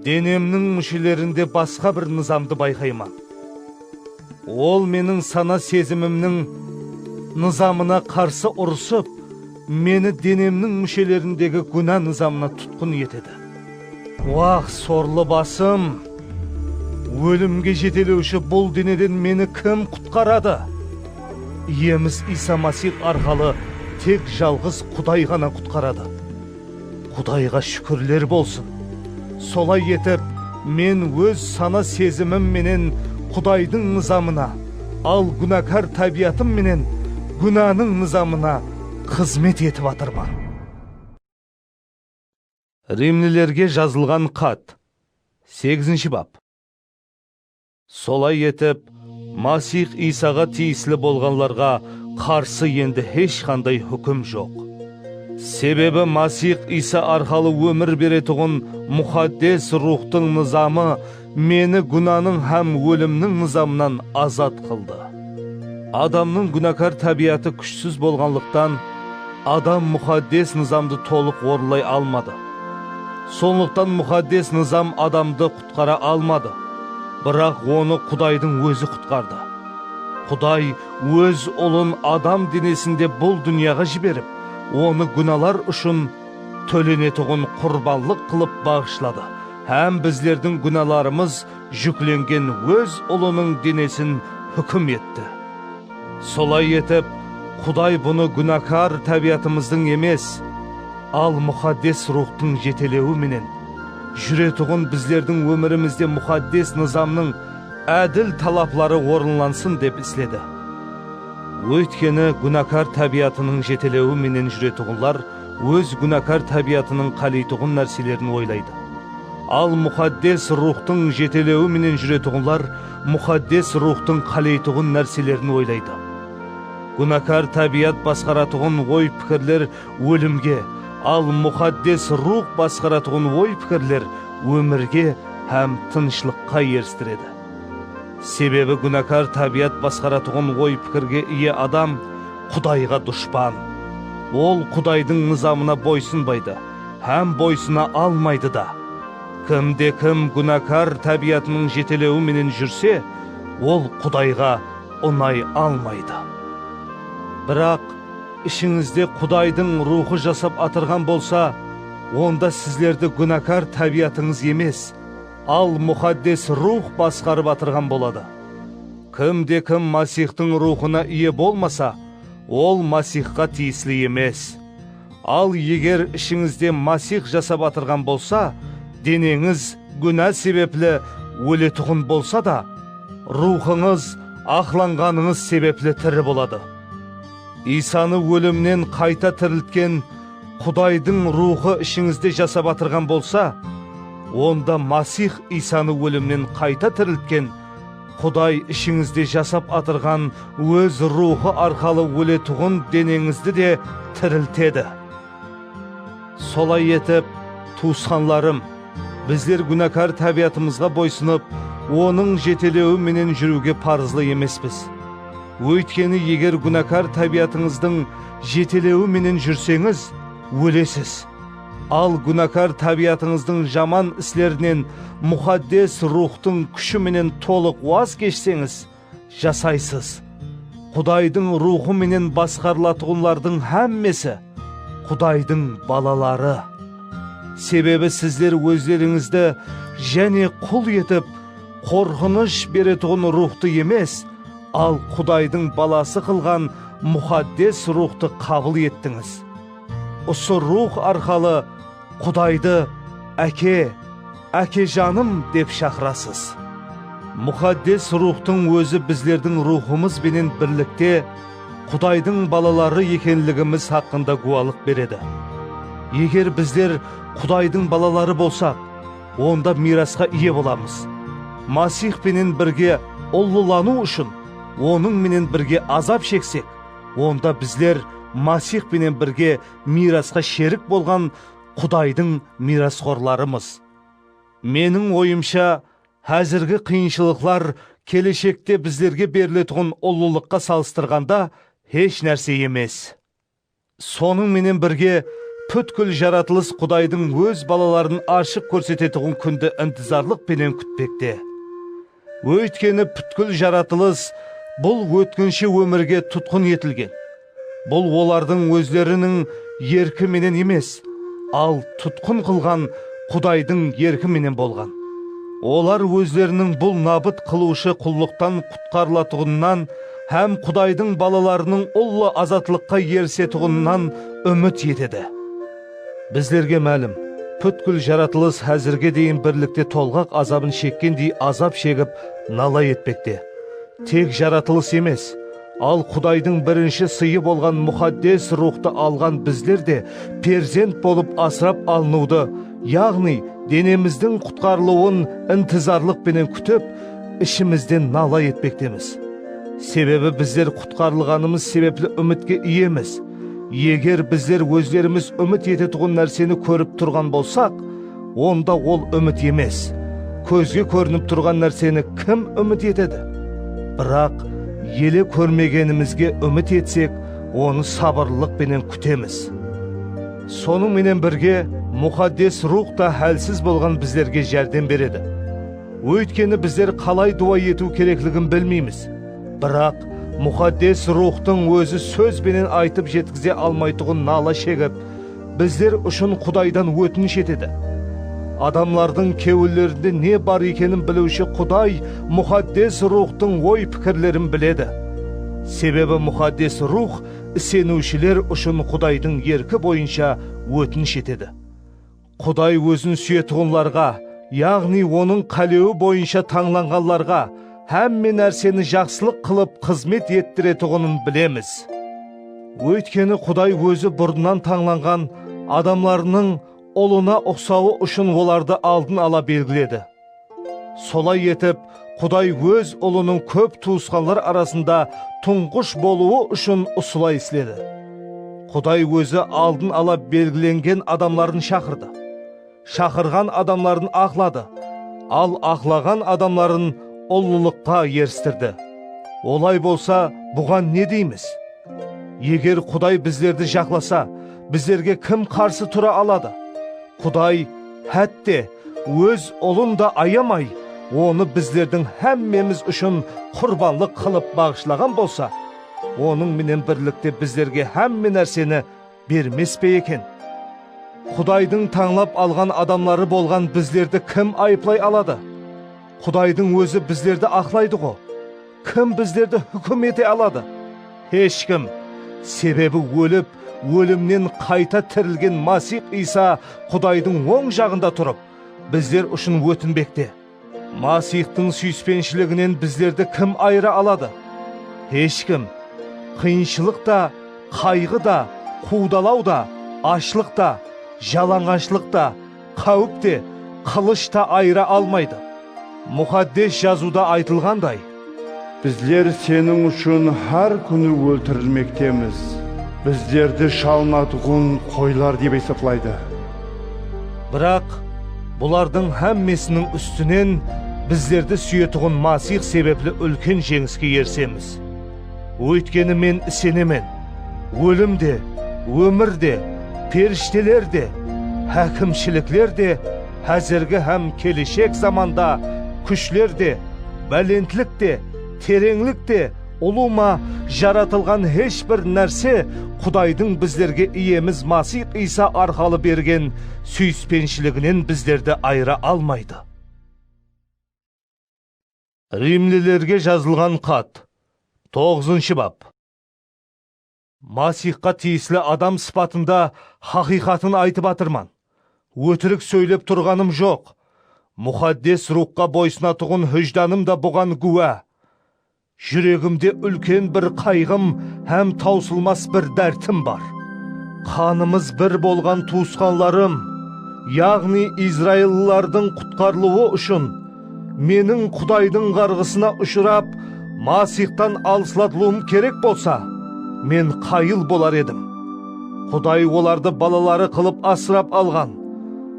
denemniń múshelerinde basqa bir nızamdı bayqayman. Ol meniń sana sezimimniń nızamına qarsı urısıp, meni denemniń múshelerindegi gúna nızamına tutqın etedi. Wah, sorlı basım! Ólimge jetelewshi bul deneden meni kim qutqaradı? Iyemiz Iysa Masix arqalı tek jalǵız Quday ǵana qutqaradı. Qudayǵa shúkirler bolsın! Solay etip, men óz sana sezimim menen Qudaydıń nızamına, al gúnakar tábiyatım menen gúnanıń nızamına xızmet etip atırman. Rimlilerge jazılǵan xat. Segizinshi bap. Solay etip, Masix Iysaǵa tiyisli bolǵanlarǵa qarsı endi hesh qanday húkim joq. Sebebi Masix Iysa arqalı ómir beretuǵın Muqaddes Ruwxtıń nızamı meni gúnanıń hám ólimniń nızamınan azat qıldı. Adamnıń gúnakar tábiyatı kúshsiz bolǵanlıqtan, adam muqaddes nızamdı tolıq orınlay almadı. Sonlıqtan muqaddes nızam adamdı qutqara almadı, biraq onı Qudaydıń Ózi qutqardı. Quday Óz Ulın adam denesinde bul dúnyaǵa jiberip, onı gúnalar ushın tólenetuǵın qurbanlıq qılıp baǵıshladı hám bizlerdiń gúnalarımız júklengen Óz Ulınıń denesin húkim etti. Solay etip, Quday bunı gúnakar tábiyatımızdıń emes, al Muqaddes Ruwxtıń jetelewi menen júretuǵın bizlerdiń ómirimizde muqaddes nızamnıń ádil talapları orınlansın dep isledi. Óytkeni gúnakar tábiyatınıń jetelewi menen júretuǵınlar óz gúnakar tábiyatınıń qáleytuǵın nárselerin oylaydı. Al Muqaddes Ruwxtıń jetelewi menen júretuǵınlar Muqaddes Ruwxtıń qáleytuǵın nárselerin oylaydı. Gúnakar tábiyat basqaratuǵın oy-pikirler ólimge, al Muqaddes Ruwx basqaratuǵın oy-pikirler ómirge hám tınıshlıqqa eristiredi. Sebebi gúnakar tábiyat basqaratuǵın oy-pikirge iye adam Qudayǵa dushpan. Ol Qudaydıń nızamına boysınbaydı hám boysına almaydı da. Kimde-kim gúnakar tábiyatınıń jetelewi menen júrse, ol Qudayǵa unay almaydı. Biraq ishińizde Qudaydıń Ruwxı jasap atırǵan bolsa, onda sizlerdi gúnakar tábiyatıńız emes, al Muqaddes Ruwx basqarıp atırǵan boladı. Kimde-kim Masixtıń Ruwxına iye bolmasa, ol Masixqa tiyisli emes. Al eger ishińizde Masix jasap atırǵan bolsa, deneńiz gúna sebepli óletuǵın bolsa da, ruwxıńız aqlanǵanıńız sebepli tiri boladı. Iysanı ólimnen qayta tiriltken Qudaydıń Ruwxı ishińizde jasap atırǵan bolsa, onda Masix Iysanı ólimnen qayta tiriltken Quday ishińizde jasap atırǵan Óz Ruwxı arqalı óletuǵın deneńizdi de tiriltedi. Solay etip, tuwısqanlarım, bizler gúnakar tábiyatımızǵa boysınıp, onıń jetelewi menen júriwge parızlı emespiz. Óytkeni eger gúnakar tábiyatıńızdıń jetelewi menen júrseńiz, ólesiz. Al gúnakar tábiyatıńızdıń jaman islerinen Muqaddes Ruwxtıń kúshi menen tolıq waz keshseńiz, jasaysız. Qudaydıń Ruwxı menen basqarılatuǵınlardıń hámmesi Qudaydıń balaları. Sebebi sizler ózlerińizdi jáne qul etip, qorqınısh beretuǵın ruwxtı emes, al Qudaydıń balası qılǵan Muqaddes Ruwxtı qabıl ettińiz. Usı Ruwx arqalı Qudaydı Áke, Ákejanım dep shaqırasız. Muqaddes Ruwxtıń ózi bizlerdiń ruwxımız benen birlikte Qudaydıń balaları ekenligimiz haqqında gúwalıq beredi. Eger bizler Qudaydıń balaları bolsaq, onda miyrasqa iye bolamız. Masix penen birge ullılanıw ushın Onıń menen birge azap sheksek, onda bizler Masix penen birge miyrasqa sherik bolǵan Qudaydıń miyrasxorlarımız. Meniń oyımsha, házirgi qıyınshılıqlar keleshekte bizlerge beriletuǵın ullılıqqa salıstırǵanda hesh nárse emes. Sonıń menen birge, pútkil jaratılıs Qudaydıń óz balaların ashıp kórsetetuǵın kúndi intizarlıq penen kútpekte. Óytkeni pútkil jaratılıs bul ótkinshi ómirge tutqın etilgen. Bul olardıń ózleriniń erki menen emes, al tutqın qılǵan Qudaydıń erki menen bolǵan. Olar ózleriniń bul nabıt qılıwshı qullıqtan qutqarılatuǵınınan hám Qudaydıń balalarınıń ullı azatlıqqa erisetuǵınınan úmit etedi. Bizlerge málim, pútkil jaratılıs házirge deyin birlikte tolǵaq azabın shekkendey azap shegip, nala etpekte. Tek jaratılıs emes, al Qudaydıń birinshi sıyı bolǵan Muqaddes Ruwxtı alǵan bizler de perzent bolıp asırap alınıwdı, yaǵnıy denemizdiń qutqarılıwın intizarlıq penen kútip, ishimizden nala etpektemiz. Sebebi bizler qutqarılǵanımız sebepli úmitke iyemiz. Eger bizler ózlerimiz úmit etetuǵın nárseni kórip turǵan bolsaq, onda ol úmit emes. Kózge kórinip turǵan nárseni kim úmit etedi? Biraq ele kórmegenimizge úmit etsek, onı sabırlılıq penen kútemiz. Sonıń menen birge, Muqaddes Ruwx ta hálsiz bolǵan bizlerge járdem beredi. Óytkeni bizler qalay duwa etiw kerekligin bilmeymiz. Biraq Muqaddes Ruwxtıń ózi sóz benen aytıp jetkize almaytuǵın nala shegip, bizler ushın Qudaydan ótinish etedi. Adamlardıń kewillerinde ne bar ekenin biliwshi Quday Muqaddes Ruwxtıń oy-pikirlerin biledi. Sebebi Muqaddes Ruwx iseniwshiler ushın Qudaydıń erki boyınsha ótinish etedi. Quday ózin súyetuǵınlarǵa, yaǵnıy onıń qálewi boyınsha tańlanǵanlarǵa hámme nárseni jaqsılıq qılıp xızmet ettiretuǵının bilemiz. Óytkeni Quday ózi burınnan tańlanǵan adamlarınıń ulına uqsawı ushın olardı aldın ala belgiledi. Solay etip, Quday óz ulınıń kóp tuwısqanlar arasında tuńǵısh bolıwı ushın usılay isledi. Quday ózi aldın ala belgilengen adamların shaqırdı. Shaqırǵan adamların aqladı, al aqlaǵan adamların ullılıqqa eristirdi. Olay bolsa, buǵan ne deymiz? Eger Quday bizlerdi jaqlasa, bizlerge kim qarsı tura aladı? Quday, hátte, óz ulın da ayamay, onı bizlerdiń hámmemiz ushın qurbanlıq qılıp baǵıshlaǵan bolsa, onıń menen birlikte bizlerge hámme nárseni bermes pe eken? Qudaydıń tańlap alǵan adamları bolǵan bizlerdi kim ayıplay aladı? Qudaydıń ózi bizlerdi aqlaydı-ǵo. Kim bizlerdi húkim ete aladı? Hesh kim. Sebebi ólip, ólimnen qayta tirilgen Masix Iysa Qudaydıń oń jaǵında turıp, bizler ushın ótinbekte. Masixtıń súyispenshiliginen bizlerdi kim ayıra aladı? Hesh kim. Qıyınshılıq ta, qayǵı da, quwdalaw da, ashlıq ta, jalańashlıq ta, qáwip te, qılısh ta ayıra almaydı. Muqaddes Jazıwda aytılǵanday, bizler seniń ushın hár kúni óltirilmektemiz. Bizlerdi shalınatuǵın qoylar dep esaplaydı. Biraq bulardıń hámmesiniń ústinen bizlerdi súyetuǵın Masix sebepli úlken jeńiske erisemiz. Óytkeni men isenemen, ólim de, ómir de, perishteler de, hákimshilikler de, házirgi hám keleshek zamanda kúshler de, bálentlik te, tereńlik te, ulıwma, jaratılǵan hesh bir nárse Qudaydıń bizlerge Iyemiz Masix Iysa arqalı bergen súyispenshiliginen bizlerdi ayıra almaydı. Rimlilerge jazılǵan xat, toǵızınshı bap. Masixqa tiyisli adam sıpatında haqıyqatın aytıp atırman. Ótirik sóylep turǵanım joq. Muqaddes Ruwxqa boysınatuǵın hújdanım da buǵan gúwa. Júregimde úlken bir qayǵım hám tawsılmas bir dártim bar. Qanımız bir bolǵan tuwısqanlarım, yaǵnıy izraillılardıń qutqarılıwı ushın, meniń Qudaydıń ǵarǵısına ushırap, Masixtan alıslatılıwım kerek bolsa, men qayıl bolar edim. Quday olardı balaları qılıp asırap alǵan.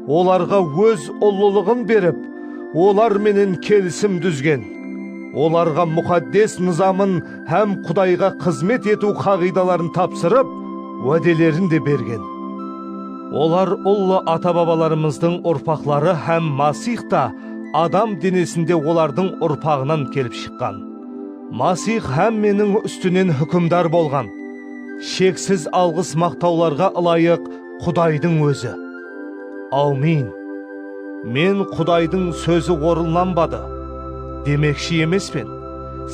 Olarǵa óz ullılıǵın berip, olar menen kelisim dúzgen. Olarǵa muqaddes nızamın hám Qudayǵa xızmet etiw qaǵıydaların tapsırıp, wádelerin de bergen. Olar ullı ata-babalarımızdıń urpaqları hám Masix ta adam denesinde olardıń urpaǵınan kelip shıqqan. Masix hámmeniń ústinen húkimdar bolǵan. Sheksiz alǵıs-maqtawlarǵa ılayıq Qudaydıń ózi. Awmin. Men Qudaydıń sózi orınlanbadı demekshi emespen.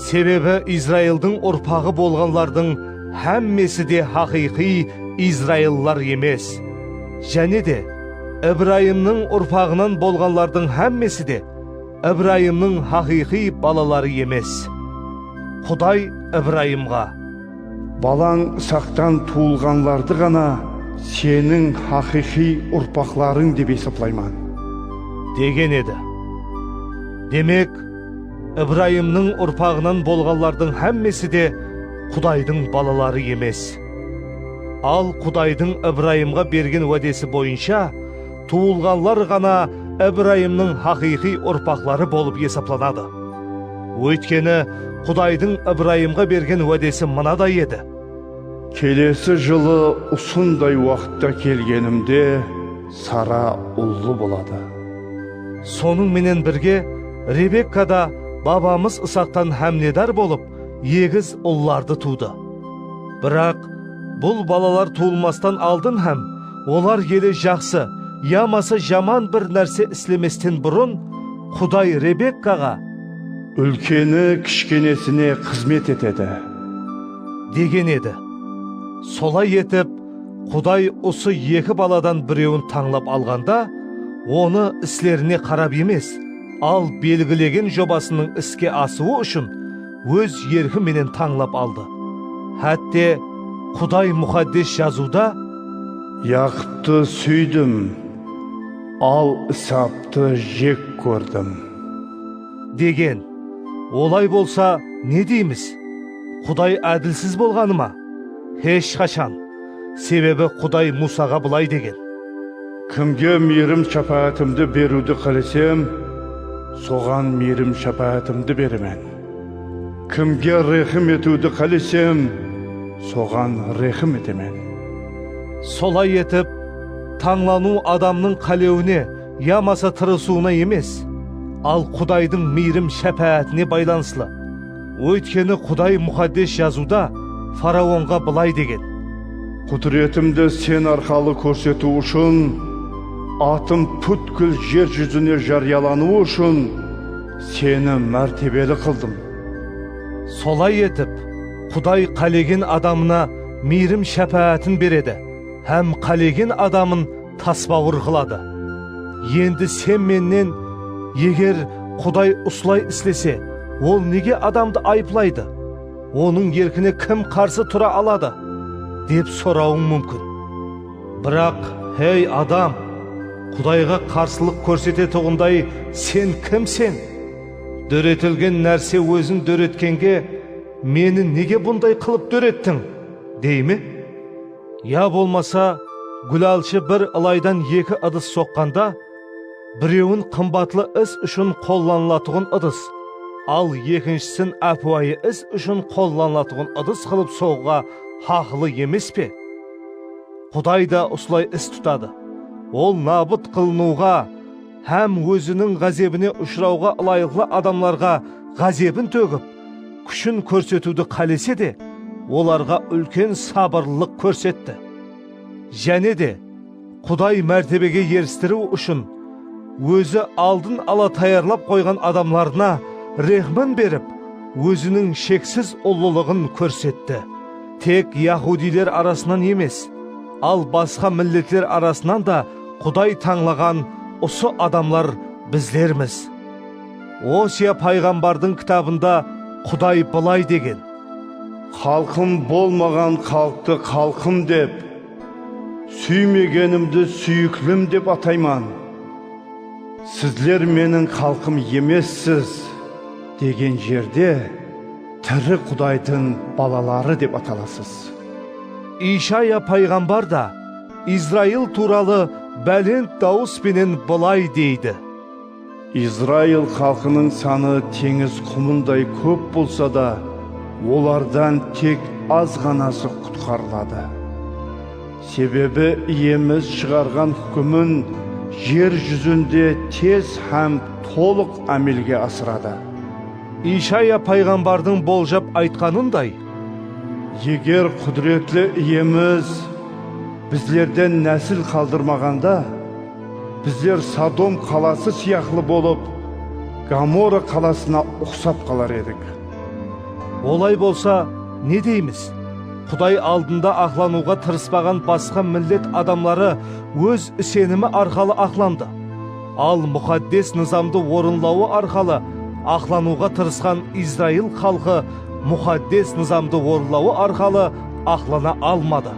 Sebebi Izraildıń urpaǵı bolǵanlardıń hámmesi de haqıyqıy izraillılar emes. Jáne de, Ibrayımnıń urpaǵınan bolǵanlardıń hámmesi de Ibrayımnıń haqıyqıy balaları emes. Quday Ibrayımǵa, balań Isaqtan tuwılǵanlardı ǵana seniń haqıyqıy urpaqlarıń dep esaplayman, degen edi. Demek, Ibrayımnıń urpaǵınan bolǵanlardıń hámmesi de Qudaydıń balaları emes. Al Qudaydıń Ibrayımǵa bergen wádesi boyınsha, tuwılǵanlar ǵana Ibrayımnıń haqıyqıy urpaqları bolıp esaplanadı. Óytkeni, Qudaydıń Ibrayımǵa bergen wádesi mınaday edi. Kelesi jılı usınday waqıtta kelgenimde, Sara ullı boladı. Sonıń menen birge, Rebekka da babamız Isaqtan hámledar bolıp, egiz ullardı tuwdı. Biraq bul balalar tuwılmastan aldın hám Olar ele jaqsı yamasa jaman bir nárse islemesten burın Quday Rebekkaǵa, "Úlkeni kishkenesine xızmet etedi," degen edi. Solay etip, Quday usı eki baladan birewin tańlap alǵanda, onı islerine qarap emes, al belgilegen jobasınıń iske asıwı ushın óz erki menen tańlap aldı. Hátte, Quday Muqaddes Jazıwda, "Yaqıptı súydim, al Isaptı jek kórdim," degen. Olay bolsa, ne deymiz? Quday ádilsiz bolǵanı ma? Hesh qashan! Sebebi Quday Muwsaǵa bılay degen: "Kimge miyrim-shápáátimdi beriwdi qálesem, soǵan miyrim-shápáátimdi beremen. Kimge rehim etiwdi qálesem, soǵan rehim etemen." Solay etip, tańlanıw adamnıń qálewine yamasa tırısıwına emes, al Qudaydıń miyrim-shápáátine baylanıslı. Óytkeni Quday Muqaddes Jazıwda faraonǵa bılay degen: "Qúdiretimdi sen arqalı kórsetiw ushın, atım pútkil jer júzine járiyalanıwı ushın seni mártebeli qıldım." Solay etip, Quday qálegen adamına miyrim-shápáátin beredi hám qálegen adamın tasbawır qıladı. Endi sen mennen, "Eger Quday usılay islese, ol nege adamdı ayıplaydı? Onıń erkine kim qarsı tura aladı?" dep sorawıń múmkin. Biraq, hey adam, Qudayǵa qarsılıq kórsetetuǵınday sen kimseń? Dóretilgen nárse ózin dóretkenge, "Meni nege bunday qılıp dórettiń?" dey me? Ya bolmasa, gúlalshı bir ılaydan eki ıdıs soqqanda, birewin qımbatlı is ushın qollanılatuǵın ıdıs, al ekinshisin ápiwayı is ushın qollanılatuǵın ıdıs qılıp soǵıwǵa haqılı emes pe? Quday da usılay is tutadı. Ol nabıt qılınıwǵa hám óziniń ǵázebine ushırawǵa ılayıqlı adamlarǵa ǵázebin tógip, kúshin kórsetiwdi qálese de, olarǵa úlken sabırlılıq kórsetti. Jáne de, Quday mártebege eristiriw ushın ózi aldın ala tayarlap qoyǵan adamlarına rehmin berip, óziniń sheksiz ullılıǵın kórsetti. Tek yahudiyler arasınan emes, al basqa milletler arasınan da Quday tańlaǵan usı adamlar bizlermiz. Osiya payǵambardıń kitabında Quday bılay degen: "Xalqım bolmaǵan xalıqtı xalqım dep, súymegenimdi súyiklim dep atayman. Sizler meniń xalqım emessiz," degen jerde tiri Qudaydıń balaları dep atalasız. Ishaya payǵambar da Izrail tuwralı bálent dawıs penen bılay deydi: "Izrail xalqınıń sanı teńiz qumınday kóp bolsa da, olardan tek azǵanası qutqarıladı. Sebebi Iyemiz shıǵarǵan húkimin jer júzinde tez hám tolıq ámelge asıradı." Ishaya payǵambardıń boljap aytqanınday, eger Qúdiretli Iyemiz bizlerden násil qaldırmaǵanda, bizler Sodom qalası sıyaqlı bolıp, Gomorra qalasına uqsap qalar edik. Olay bolsa, ne deymiz? Quday aldında aqlanıwǵa tırıspaǵan basqa millet adamları óz isenimi arqalı aqlandı. Al muqaddes nızamdı orınlawı arqalı aqlanıwǵa tırısqan Izrail xalqı muqaddes nızamdı orınlawı arqalı aqlana almadı.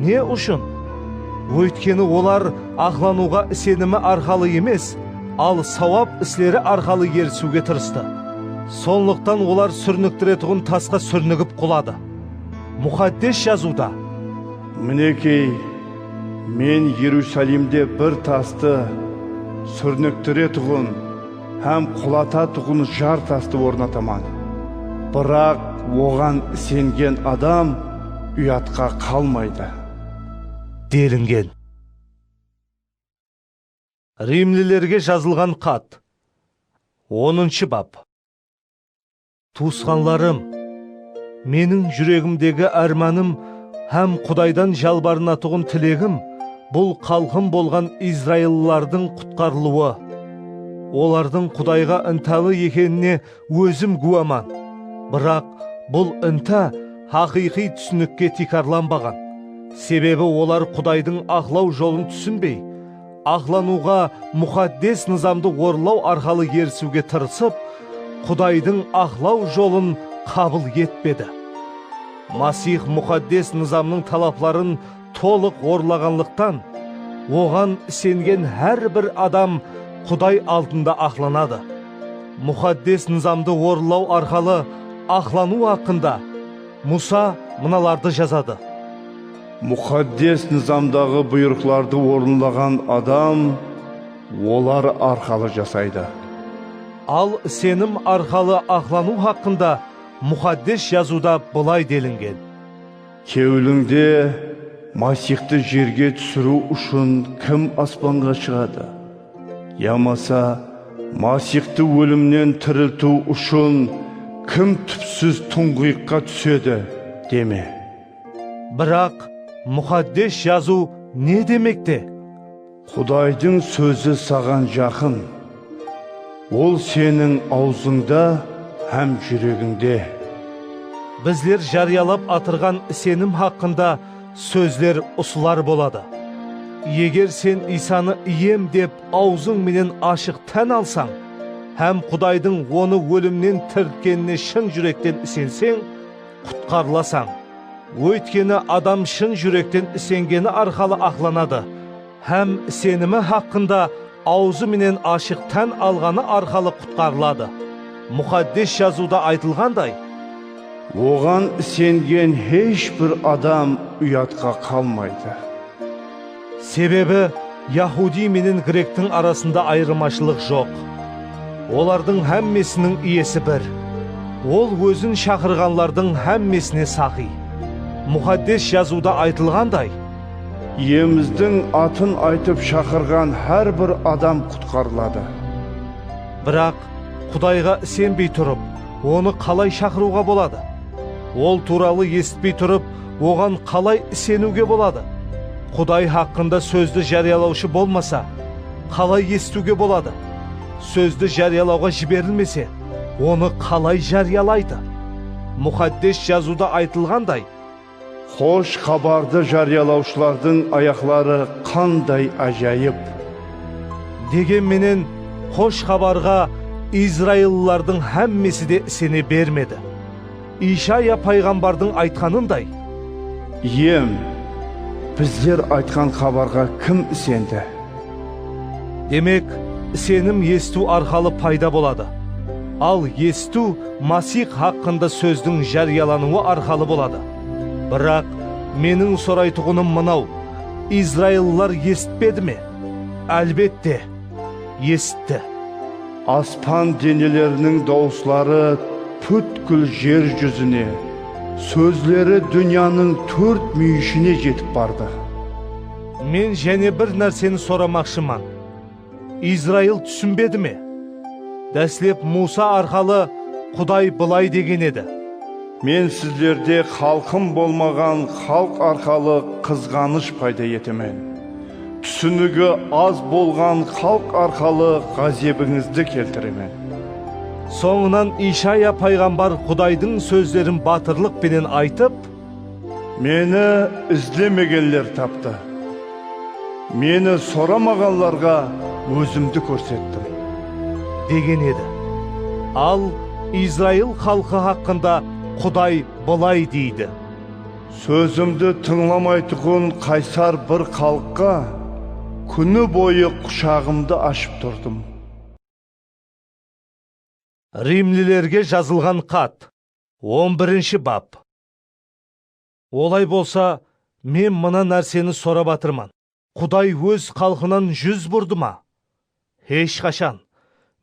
Ne ushın? Óytkeni olar aqlanıwǵa isenimi arqalı emes, al sawap isleri arqalı erisiwge tırıstı. Sonlıqtan olar súrniktiretuǵın tasqa súrnigip quladı. Muqaddes Jazıwda: "Minekey, men Erusalimde bir tastı súrniktiretuǵın hám qulatatıǵın jar tastı ornataman. Biraq oǵan isengen adam uyatqa qalmaydı," delingen. Rimlilerge jazılǵan xat. Onınshı bap. Tuwısqanlarım, meniń júregimdegi ármanım hám Qudaydan jalbarınatuǵın tilegim bul xalqım bolǵan izraillılardıń qutqarılıwı, olardıń Qudayǵa intalı ekenine ózim gúwaman. Biraq bul inta haqıyqıy túsinikke tiykarlanbaǵan. Sebebi olar Qudaydıń aqlaw jolın túsinbey, aqlanıwǵa muqaddes nızamdı orınlaw arqalı erisiwge tırısıp, Qudaydıń aqlaw jolın qabıl etpedi. Masih muqaddes nızamnıń talapların tolıq orınlaǵanlıqtan, oǵan isengen hár bir adam Quday aldında aqlanadı. Muqaddes nızamdı orınlaw arqalı aqlanıw haqqında Musa mınalardı jazadı. Muqaddes nızamdaǵı buyrıqlardı orınlaǵan adam olar arqalı jasaydı. Al isenim arqalı aqlanıw haqqında Muqaddes Jazıwda bılay delingen. Kewlińde Masixtı jerge túsiriw ushın kim aspanǵa shıǵadı? Yamasa Masixtı ólimnen tiriltiw ushın kim túpsiz tuńǵıyıqqa túsedi? Deme. Biraq Muqaddes Jazıw ne demekte? Qudaydıń sózi saǵan jaqın. Ol seniń awzıńda hám júregińde. Bizler jariyalap atırǵan isenim haqqında sózler usılar boladı. Eger sen Iysanı Iyem dep awzıń menen ashıq tán alsań hám Qudaydıń Onı ólimnen tiriltkenine shın júrekten isenseń, qutqarılasań. Óytkeni adam shın júrekten isengeni arqalı aqlanadı hám isenimi haqqında awzı menen ashıq tán alǵanı arqalı qutqarıladı. Muqaddes Jazıwda aytılǵanday, oǵan isengen hesh bir adam uyatqa qalmaydı. Sebebi yahudiy menen grektiń arasında ayırmashılıq joq. Olardıń hámmesiniń Iyesi bir. Ol ózin shaqırǵanlardıń hámmesine saqıy. Muqaddes Jazıwda aytılǵanday, Iyemizdiń atın aytıp shaqırǵan hár bir adam qutqarıladı. Biraq Qudayǵa isenbey turıp, Onı qalay shaqırıwǵa boladı? Ol tuwralı esitpey turıp, Oǵan qalay iseniwge boladı? Quday haqqında sózdi járiyalawshı bolmasa, qalay esitiwge boladı? Sózdi járiyalawǵa jiberilmese, onı qalay járiyalaydı? Muqaddes Jazıwda aytılǵanday, Xosh xabardı járiyalawshılardıń ayaqları qanday ájayıp! Degen menen, Xosh xabarǵa izraillılardıń hámmesi de isene bermedi. Ishaya payǵambardıń aytqanınday, Iyem, bizler aytqan xabarǵa kim isendi? Demek, isenim esitiw arqalı payda boladı. Al esitiw Masih haqqında sózdiń járiyalanıwı arqalı boladı. Biraq meniń soraytuǵınım mınaw, izraillılar esitpedi me? Álbette, esitti. Aspan deneleriniń dawısları pútkil jer júzine, sózleri dúnyanıń tórt múyeshine jetip bardı. Men jáne bir nárseni soramaqshıman. Izrail túsinbedi me? Dáslep Musa arqalı Quday bılay degen edi. Men sizlerde xalqım bolmaǵan xalıq arqalı qızǵanısh payda etemen. Túsinigi az bolǵan xalıq arqalı ǵázebińizdi keltiremen. Sońınan Ishaya payǵambar Qudaydıń sózlerin batırlıq penen aytıp, Meni izlemegenler taptı. Meni soramaǵanlarǵa ózimdi kórsettim, degen edi. Al, Izrail xalqı haqqında Quday bılay deydi. Sózimdi tıńlamaytuǵın qaysar bir xalıqqa kúni boyı qushaǵımdı ashıp turdım. Rimlilerge jazılǵan xat, on birinshi bap. Olay bolsa, men mına nárseni sorap atırman. Quday óz xalqınan júz burdı ma? Hesh qashan.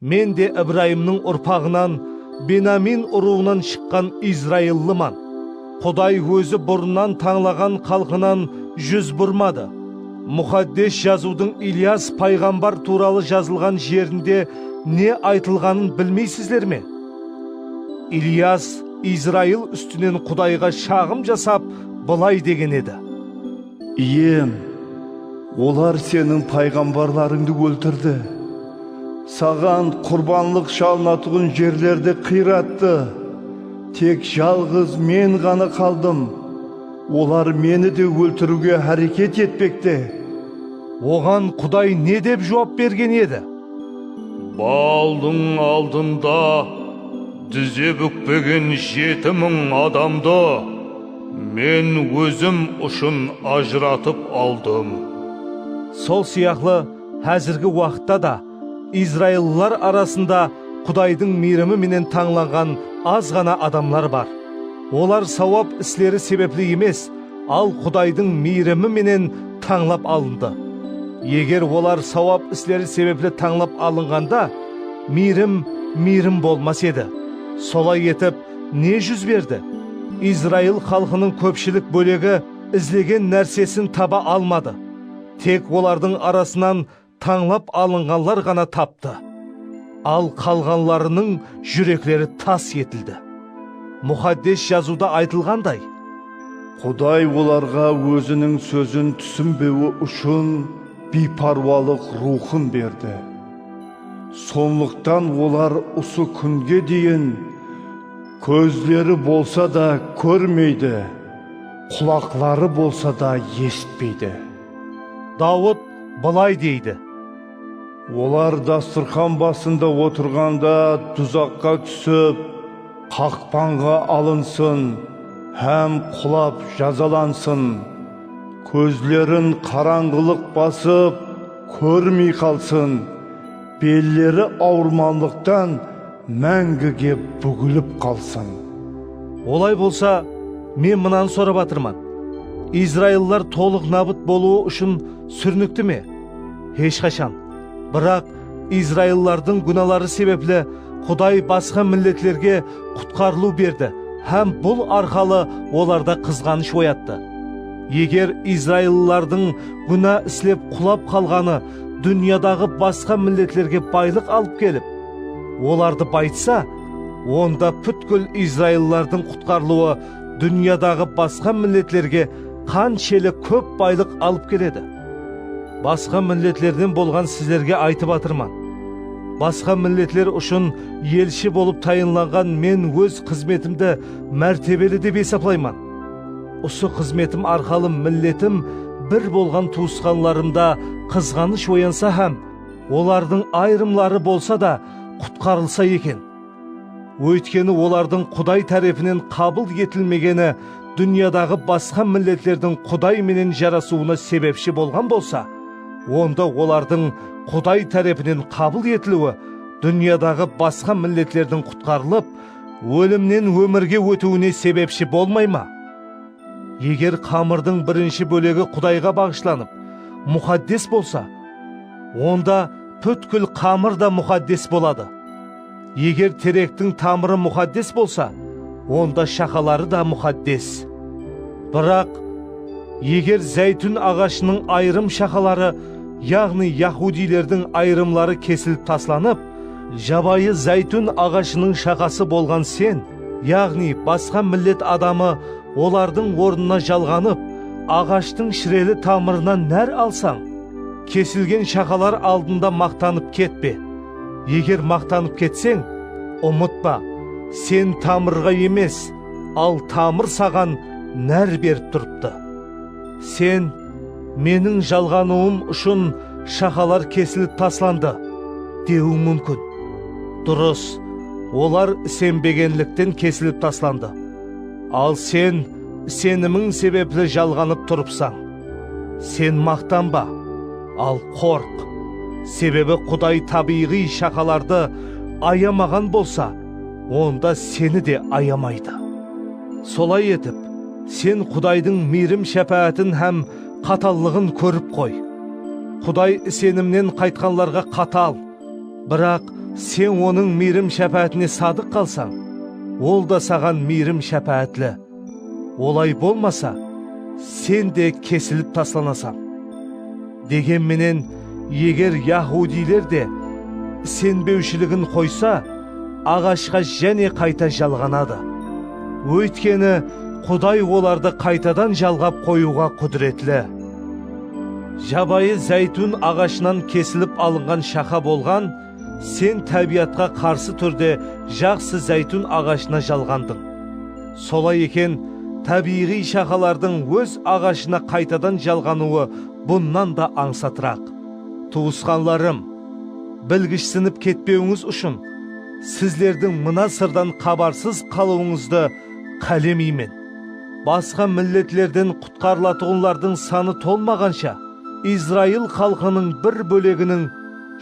Men de Ibrayımnıń urpaǵınan, Benamin urıwınan shıqqan izraillıman. Quday ózi burınnan tańlaǵan xalqınan júz burmadı. Muqaddes Jazıwdıń Ilyas payǵambar tuwralı jazılǵan jerinde ne aytılǵanın bilmeysizler me? Ilyas Izrail ústinen Qudayǵa shaǵım jasap, bılay degen edi. Iyem, Olar seniń payǵambarlarıńdı óltirdi. Saǵan qurbanlıq shalınatuǵın jerlerdi qıyrattı. Tek jalǵız men ǵana qaldım. Olar meni de óltiriwge háreket etpekte. Oǵan Quday ne dep juwap bergen edi? Baaldıń aldında dize búkpegen jeti mıń adamdı men ózim ushın ajıratıp aldım. Sol sıyaqlı, házirgi waqıtta da Izraillılar arasında Qudaydıń miyrimi menen tańlanǵan az ǵana adamlar bar. Olar sawap isleri sebepli emes, al Qudaydıń miyrimi menen tańlap alındı. Eger olar sawap isleri sebepli tańlap alınǵanda, miyrim, miyrim bolmas edi. Solay etip, ne júz berdi? Izrail xalqınıń kópshilik bólegi izlegen nársesin taba almadı. Tek olardıń arasınan tańlap alınǵanlar ǵana taptı. Al qalǵanlarınıń júrekleri tas etildi. Muqaddes Jazıwda aytılǵanday, Quday olarǵa Óziniń sózin túsinbewi ushın biypárwalıq ruwxın berdi. Sonlıqtan olar usı kúnge deyin kózleri bolsa da kórmeydi, qulaqları bolsa da esitpeydi. Dawıt bılay deydi. Olar dasturxan basında otırǵanda duzaqqa túsip, qaqpanǵa alınsın hám qulap jazalansın. Kózlerin qarańǵılıq basıp, kórmey qalsın. Belleri awırmanlıqtan máńgige búgilip qalsın. Olay bolsa, men mınanı sorap atırman. Izraillılar tolıq nabıt bolıwı ushın súrnikti me? Hesh qashan. Biraq Izraillılardıń gúnaları sebepli Quday basqa milletlerge qutqarılıw berdi hám bul arqalı olarda qızǵanısh oyattı. Eger Izraillılardıń gúna islep qulap qalǵanı dúnyadaǵı basqa milletlerge baylıq alıp kelip, olardı bayıtsa, onda pútkil Izraillılardıń qutqarılıwı dúnyadaǵı basqa milletlerge qanshelli kóp baylıq alıp keledi. Basqa milletlerden bolǵan sizlerge aytıp atırman. Basqa milletler ushın elshi bolıp tayınlanǵan men óz xızmetimdi mártebeli dep esaplayman. Usı xızmetim arqalı milletim bir bolǵan tuwısqanlarımda qızǵanısh oyansa hám, olardıń ayırımları bolsa da qutqarılsa eken. Óytkeni olardıń Quday tárepinen qabıl etilmegeni dúnyadaǵı basqa milletlerdiń Quday menen jarasıwına sebepshi bolǵan bolsa, onda olardıń Quday tárepinen qabıl etiliwi dúnyadaǵı basqa milletlerdiń qutqarılıp, ólimnen ómirge ótiwine sebepshi bolmay ma? Eger qamırdıń birinshi bólegi Qudayǵa baǵıshlanıp, muqaddes bolsa, onda pútkil qamır da muqaddes boladı. Eger terektiń tamırı muqaddes bolsa, onda shaqaları da muqaddes. Biraq eger záytún aǵashınıń ayırım shaqaları, yaǵnıy yahudiylerdiń ayırımları kesilip taslanıp, jabayı záytún aǵashınıń shaqası bolǵan sen, yaǵnıy basqa millet adamı olardıń ornına jalǵanıp, aǵashtıń shireli tamırınan nár alsań, kesilgen shaqalar aldında maqtanıp ketpe. Eger maqtanıp ketseń, umıtpa, sen tamırǵa emes, al tamır saǵan nár berip turıptı. Sen, "Meniń jalǵanıwım ushın shaqalar kesilip taslandı," dewiń múmkin. Durıs, olar isenbegenlikten kesilip taslandı. Al sen isenimiń sebepli jalǵanıp turıpsań. Sen maqtanba, al qorq. Sebebi Quday tabiyǵıy shaqalardı ayamaǵan bolsa, onda seni de ayamaydı. Solay etip, sen Qudaydıń miyrim-shápáátin hám qatallıǵın kórip qoy. Quday isenimnen qaytqanlarǵa qatal, biraq sen Onıń miyrim-shápáátine sadıq qalsań, Ol da saǵan miyrim-shápáátli. Olay bolmasa, sen de kesilip taslanasań. Degen menen, eger yahudiyler de isenbewshiligin qoysa, aǵashqa jáne qayta jalǵanadı. Óytkeni, Quday olardı qaytadan jalǵap qoyıwǵa qúdiretli. Jabayı záytún aǵashınan kesilip alınǵan shaqa bolǵan, sen tábiyatqa qarsı túrde jaqsı záytún aǵashına jalǵandıń. Solay eken, tábiyǵıy shaqalardıń óz aǵashına qaytadan jalǵanıwı bunnan da ańsatıraq. Tuwısqanlarım, bilgishsinip ketpewińiz ushın, sizlerdiń mına sırdan xabarsız qalıwıńızdı qálemeymen. Basqa milletlerden qutqarılatuǵınlardıń sanı tolmaǵansha, Izrail xalqınıń bir bóleginiń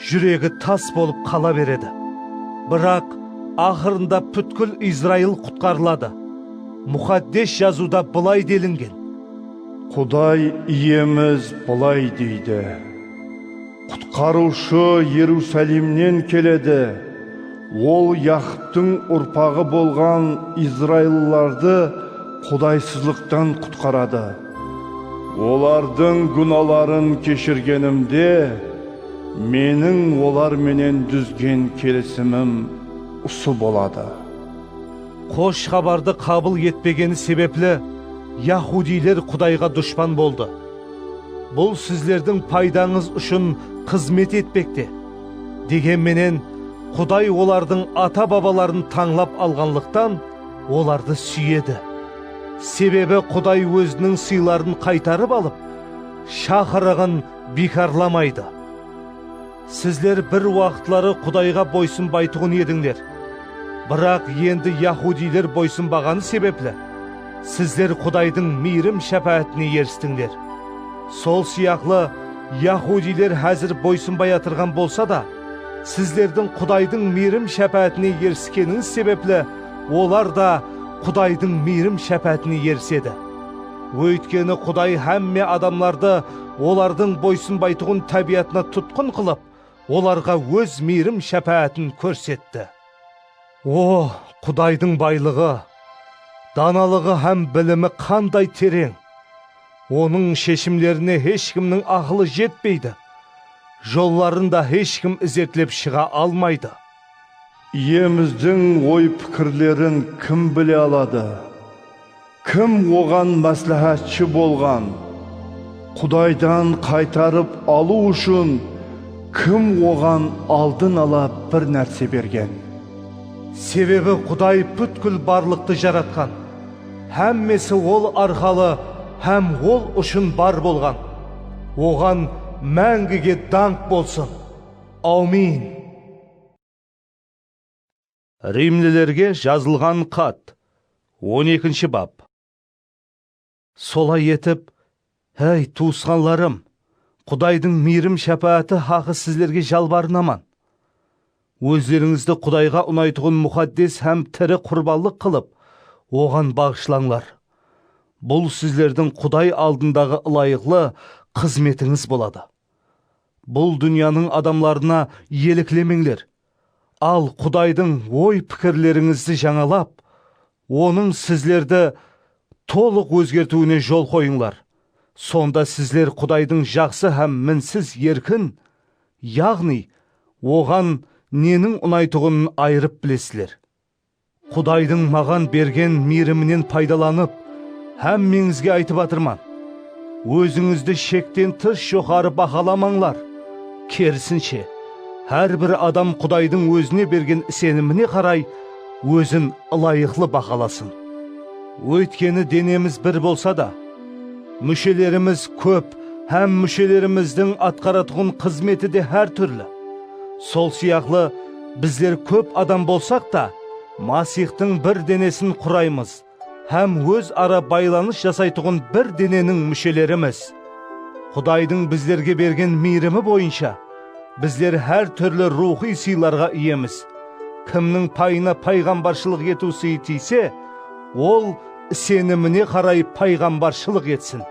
júregi tas bolıp qala beredi. Biraq, aqırında pútkil Izrail qutqarıladı. Muqaddes Jazıwda bılay delingen. Quday Iyemiz bılay deydi, Qutqarıwshı Erusalimnen keledi. Ol Yaqıptıń urpaǵı bolǵan izraillılardı qudaysızlıqtan qutqaradı. Olardıń gúnaların keshirgenimde, meniń olar menen dúzgen kelisimim usı boladı. Xosh xabardı qabıl etpegeni sebepli, yahudiyler Qudayǵa dushpan boldı. Bul sizlerdiń paydańız ushın xızmet etpekte. Degen menen, Quday olardıń ata-babaların tańlap alǵanlıqtan, olardı súyedi. Sebebi Quday óziniń sıyların qaytarıp alıp, shaqırıǵın biykarlamaydı. Sizler bir waqıtları Qudayǵa boysınbaytuǵın edińler. Biraq endi yahudiyler boysınbaǵanı sebepli, sizler Qudaydıń miyrim-shápáátine eristińler. Sol sıyaqlı, yahudiyler házir boysınbay atırǵan bolsa da, sizlerdiń Qudaydıń miyrim-shápáátine eriskenińiz sebepli, olar da Qudaydıń miyrim-shápáátine erisedi. Óytkeni Quday hámme adamlardı olardıń boysınbaytuǵın tábiyatına tutqın qılıp, olarǵa óz miyrim-shápáátin kórsetti. O, Qudaydıń baylıǵı, danalıǵı hám bilimi qanday tereń! Onıń sheshimlerine hesh kimniń aqılı jetpeydi, jolların da hesh kim izertlep shıǵa almaydı. Iyemizdiń oy-pikirlerin kim bile aladı? Kim oǵan másláhátshi bolǵan? Qudaydan qaytarıp alıw ushın kim oǵan aldın ala bir nárse bergen? Sebebi Quday pútkil barlıqtı jaratqan, hámmesi Ol arqalı hám Ol ushın bar bolǵan. Oǵan máńgige dańq bolsın! Áwmiyn! Rimlilerge jazılǵan xat, on ekinshi bap. Solay etip, hey, tuwısqanlarım, Qudaydıń miyrim-shápááti haqı sizlerge jalbarınaman. Ózlerińizdi Qudayǵa unaytuǵın muqaddes hám tiri qurbanlıq qılıp, Oǵan baǵıshlańlar. Bul sizlerdiń Quday aldındaǵı ılayıqlı xızmetińiz boladı. Bul dúnyanıń adamlarına eliklemeńler. Al, Qudaydıń oy-pikirlerińizdi jańalap, Onıń sizlerdi tolıq ózgertiwine jol qoyıńlar. Sonda sizler Qudaydıń jaqsı hám minsiz erkin, yaǵnıy Oǵan neniń unaytuǵının ayırıp bilesizler. Qudaydıń maǵan bergen miyriminen paydalanıp, hámmeńizge aytıp atırman, ózińizdi shekten tıs joqarı bahalamańlar. Kerisinshe, hár bir adam Qudaydıń ózine bergen isenimine qaray ózin ılayıqlı bahalasın. Óytkeni denemiz bir bolsa da, múshelerimiz kóp hám múshelerimizdiń atqaratuǵın xızmeti de hár túrli. Sol sıyaqlı, bizler kóp adam bolsaq ta, Masixtıń bir denesin quraymız hám óz ara baylanıs jasaytuǵın bir deneniń múshelerimiz. Qudaydıń bizlerge bergen miyrimi boyınsha bizler hár túrli ruwxıy sıylarǵa iyemiz. Kimniń payına payǵambarshılıq etiw sıyı tiyse, ol isenimine qaray payǵambarshılıq etsin.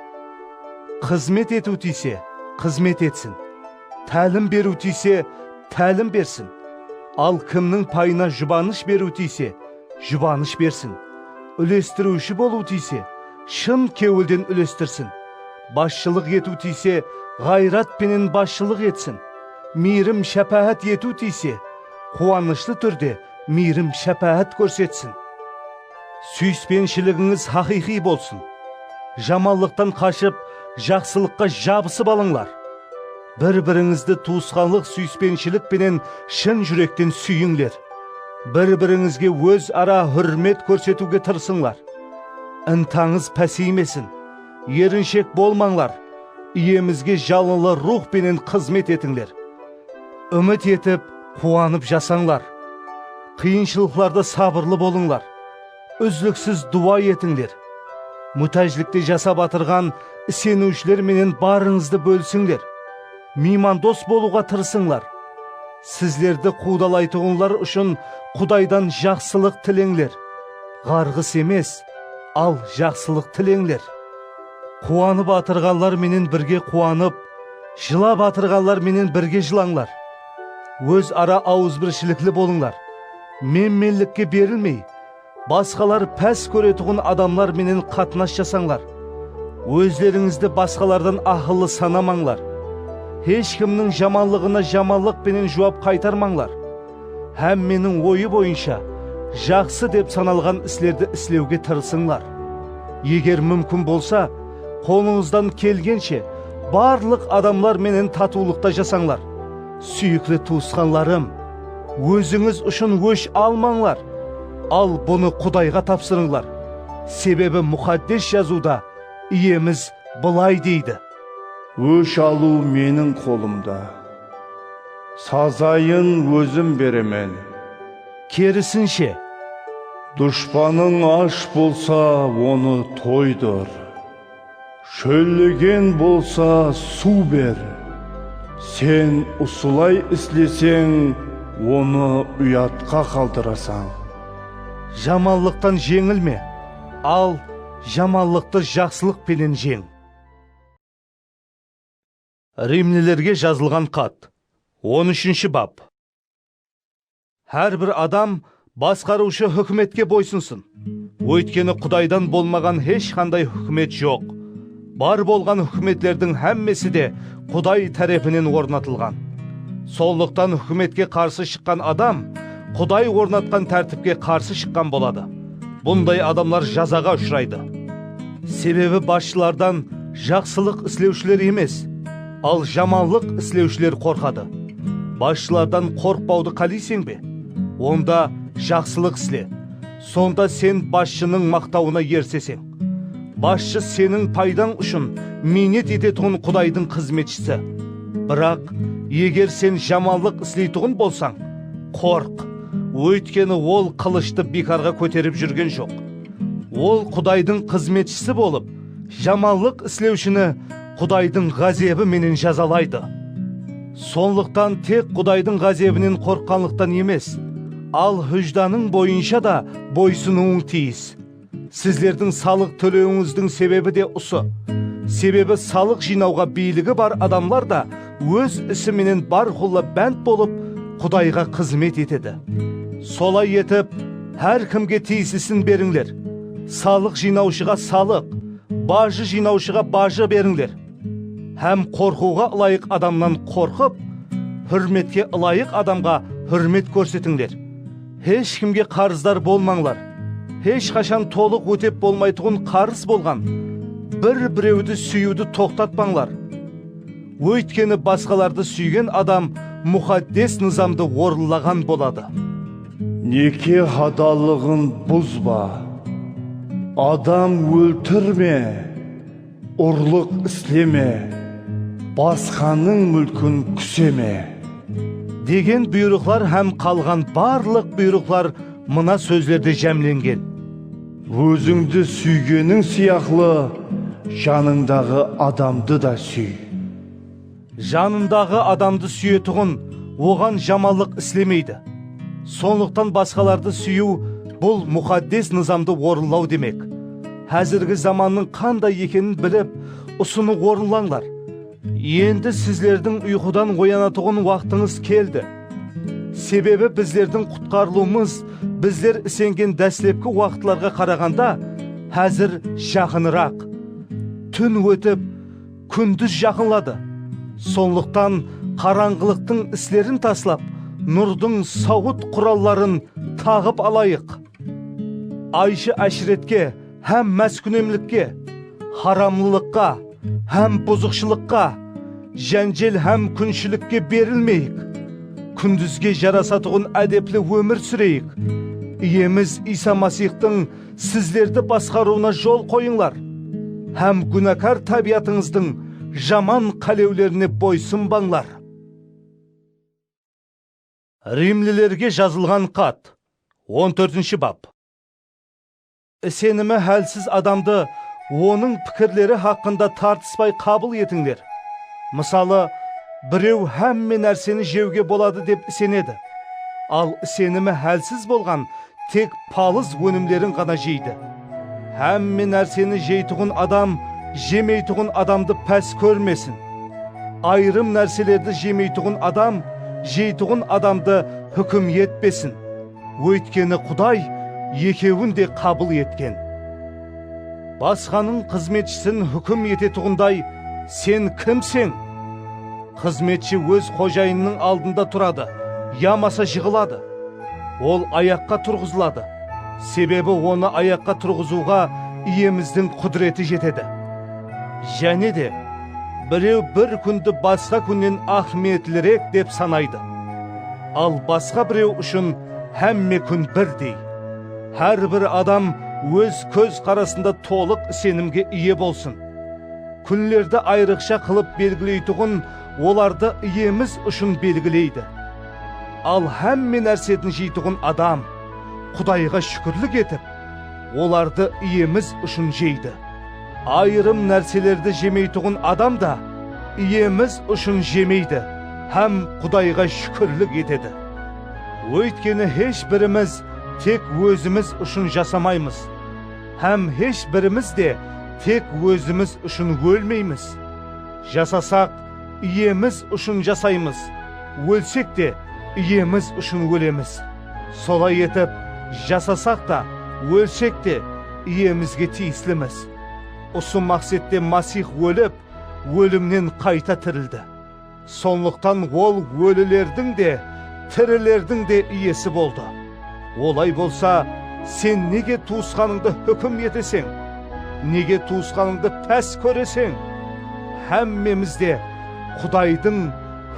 Xızmet etiw tiyse, xızmet etsin. Tálim beriw tiyse, tálim bersin. Al kimniń payına jubanısh beriw tiyse, jubanısh bersin. Úlestiriwshi bolıw tiyse, shın kewilden úlestirsin. Basshılıq etiw tiyse, ǵayrat penen basshılıq etsin. Miyrim-shápáát etiw tiyse, quwanıshlı túrde miyrim-shápáát kórsetsin. Súyispenshiliginiz haqıyqıy bolsın. Jamanlıqtan qashıp, jaqsılıqqa jabısıp alıńlar. Bir-birińizdi tuwısqanlıq súyispenshilik penen shın júrekten súyińler. Bir-birińizge óz-ara húrmet kórsetiwge tırısıńlar. Intańız páseymesin. Erinshek bolmańlar. Iyemizge jalınlı ruwx penen xızmet etińler. Úmit etip, quwanıp jasańlar. Qıyınshılıqlarda sabırlı bolıńlar. Úzliksiz duwa etińler. Mútájlikte jasap atırǵan iseniwshiler menen barıńızdı bólisińler. Miymandos bolıwǵa tırısıńlar. Sizlerdi quwdalaytuǵınlar ushın Qudaydan jaqsılıq tileńler. Ǵarǵıs emes, al jaqsılıq tileńler. Quwanıp atırǵanlar menen birge quwanıp, jılap atırǵanlar menen birge jılańlar. Óz-ara awızbirshilikli bolıńlar. Menmenlikke berilmey, basqalar pás kóretuǵın adamlar menen qatnas jasańlar. Ózlerińizdi basqalardan aqıllı sanamańlar. Hesh kimniń jamanlıǵına jamanlıq penen juwap qaytarmańlar. Hámmeniń oyı boyınsha jaqsı dep sanalǵan islerdi islewge tırısıńlar. Eger múmkin bolsa, qolıńızdan kelgenshe barlıq adamlar menen tatıwlıqta jasańlar. Súyikli tuwısqanlarım, ózińiz ushın ósh almańlar, al bunı Qudayǵa tapsırıńlar. Sebebi Muqaddes Jazıwda Iyemiz bılay deydi. Ósh alıw meniń qolımda. Sazayın ózim beremen. Kerisinshe, dushpanıń ash bolsa, onı toydır. Shállegen bolsa, suw ber. Sen usılay isleseń, onı uyatqa qaldırasań. Jamanlıqtan jeńilme, al, jamanlıqtı jaqsılıq penen jeń. Rimlilerge jazılǵan xat. On úshinshi bap. Hár bir adam basqarıwshı húkimetke boysınsın. Óytkeni Qudaydan bolmaǵan hesh qanday húkimet joq. Bar bolǵan húkimetlerdiń hámmesi de Quday tárepinen ornatılǵan. Sonlıqtan húkimetke qarsı shıqqan adam Quday ornatqan tártipke qarsı shıqqan boladı. Bunday adamlar jazaǵa ushıraydı. Sebebi basshılardan jaqsılıq islewshiler emes, al jamanlıq islewshiler qorqadı. Basshılardan qorqpawdı qáleyseń be? Onda jaqsılıq isle. Sonda sen basshınıń maqtawına eriseseń. Basshı seniń paydań ushın miynet etetuǵın Qudaydıń xızmetshisi. Biraq, eger sen jamanlıq isleytuǵın bolsań, qorq, óytkeni ol qılıshtı biykarǵa kóterip júrgen joq. Ol Qudaydıń xızmetshisi bolıp, jamanlıq islewshini Qudaydıń ǵázebi menen jazalaydı. Sonlıqtan tek Qudaydıń ǵázebinen qorqqanlıqtan emes, al hújdanıń boyınsha da boysınıwıń tiyis. Sizlerdiń salıq tólewińizdiń sebebi de usı. Sebebi salıq jıynawǵa biyligi bar adamlar da óz isi menen bárqulla bánt bolıp, Qudayǵa xızmet etedi. Solay etip, hár kimge tiyislisin berińler. Salıq jıynawshıǵa salıq, bajı jıynawshıǵa bajı berińler. Hám qorqıwǵa ılayıq adamnan qorqıp, húrmetke ılayıq adamǵa húrmet kórsetińler. Hesh kimge qarızdar bolmańlar. Hesh qashan tolıq ótep bolmaytuǵın qarız bolǵan bir-birewdi súyiwdi toqtatpańlar. Óytkeni basqalardı súygen adam muqaddes nızamdı orınlaǵan boladı. Neke hadallıǵın buzba. Adam óltirme. Urlıq isleme, basqanıń múlkin kúseme. Degen buyrıqlar hám qalǵan barlıq buyrıqlar mına sózlerde jámlengen. Ózińdi súygeniń sıyaqlı janıńdaǵı adamdı da súy. Janındaǵı adamdı súyetuǵın oǵan jamanlıq islemeydi. Sonlıqtan basqalardı súyiw, bul muqaddes nızamdı orınlaw demek. Házirgi zamannıń qanday ekenin bilip, usını orınlańlar. Endi sizlerdiń uyqıdan oyanatuǵın waqtıńız keldi. Sebebi bizlerdiń qutqarılıwımız bizler isengen dáslepki waqıtlarǵa qaraǵanda házir jaqınıraq. Tún ótip, kúndiz jaqınladı. Sonlıqtan qarańǵılıqtıń islerin taslap, nurdıń sawıt quralların taǵıp alayıq. Ayshı-áshretke hám máskúnemlikke, haramlılıqqa hám buzıqshılıqqa, Jánjel hám kúnshilikke berilmeyik. Kúndizge jarasatuǵın ádepli ómir súreyik. Iyemiz Iysa Masiyxtıń sizlerdi basqarıwına jol qoyıńlar hám gúnakar tábiyatıńızdıń jaman qálewlerine boysınbańlar. Rimlilerge jazılǵan xat, on tórtinshi bap. Isenimi hálsiz adamdı onıń pikirleri haqqında tartıspay qabıl etińler. Mısalı, birew hámme nárseni jewge boladı dep isenedi. Al isenimi hálsiz bolǵan tek palız ónimlerin ǵana jeydi. Hámme nárseni jeytuǵın adam jemeytuǵın adamdı pás kórmesin. Ayırım nárselerdi jemeytuǵın adam jeytuǵın adamdı húkim etpesin. Óytkeni Quday ekewin de qabıl etken. Basqanıń xızmetshisin húkim etetuǵınday sen kimseń? Xızmetshi óz xojayınınıń aldında turadı, yamasa jıǵıladı. Ol ayaqqa turǵızıladı. Sebebi onı ayaqqa turǵızıwǵa Iyemizdiń qúdireti jetedi. Jáne de, birew bir kúndi basqa kúnnen áhmiyetlirek dep sanaydı. Al basqa birew ushın hámme kún birdey. Hár bir adam óz kóz qarasında tolıq isenimge iye bolsın. Kúnlerdi ayrıqsha qılıp belgileytuǵın olardı Iyemiz ushın belgileydi. Al hámme nárseni jeytuǵın adam Qudayǵa shúkirlik etip, olardı Iyemiz ushın jeydi. Ayırım nárselerdi jemeytuǵın adam da Iyemiz ushın jemeydi hám Qudayǵa shúkirlik etedi. Óytkeni hesh birimiz tek ózimiz ushın jasamaymız. Hám hesh birimiz de tek ózimiz ushın ólmeymiz. Jasasaq, Iyemiz ushın jasaymız, ólsek te, Iyemiz ushın ólemiz. Solay etip, jasasaq ta, ólsek te, Iyemizge tiyislimiz. Usı maqsette Masih ólip, ólimnen qayta tirildi. Sonlıqtan ol ólilerdiń de, tirilerdiń de iyesi boldı. Olay bolsa, sen nege tuwısqanıńdı húkim eteseń? Nege tuwısqanıńdı pás kóreseń? Hámmemiz de Qudaydıń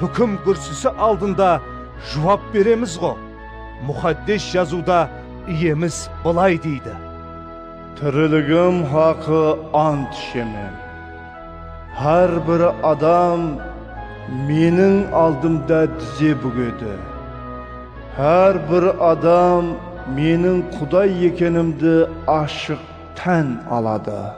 húkim gúrsisi aldında juwap beremiz ǵo. Muqaddes Jazıwda Iyemiz bılay deydi. Tiriligim haqı ant ishemen. Hár bir adam meniń aldımda dize búgedi. Hár bir adam meniń Quday ekenimdi ashıq tán aladı.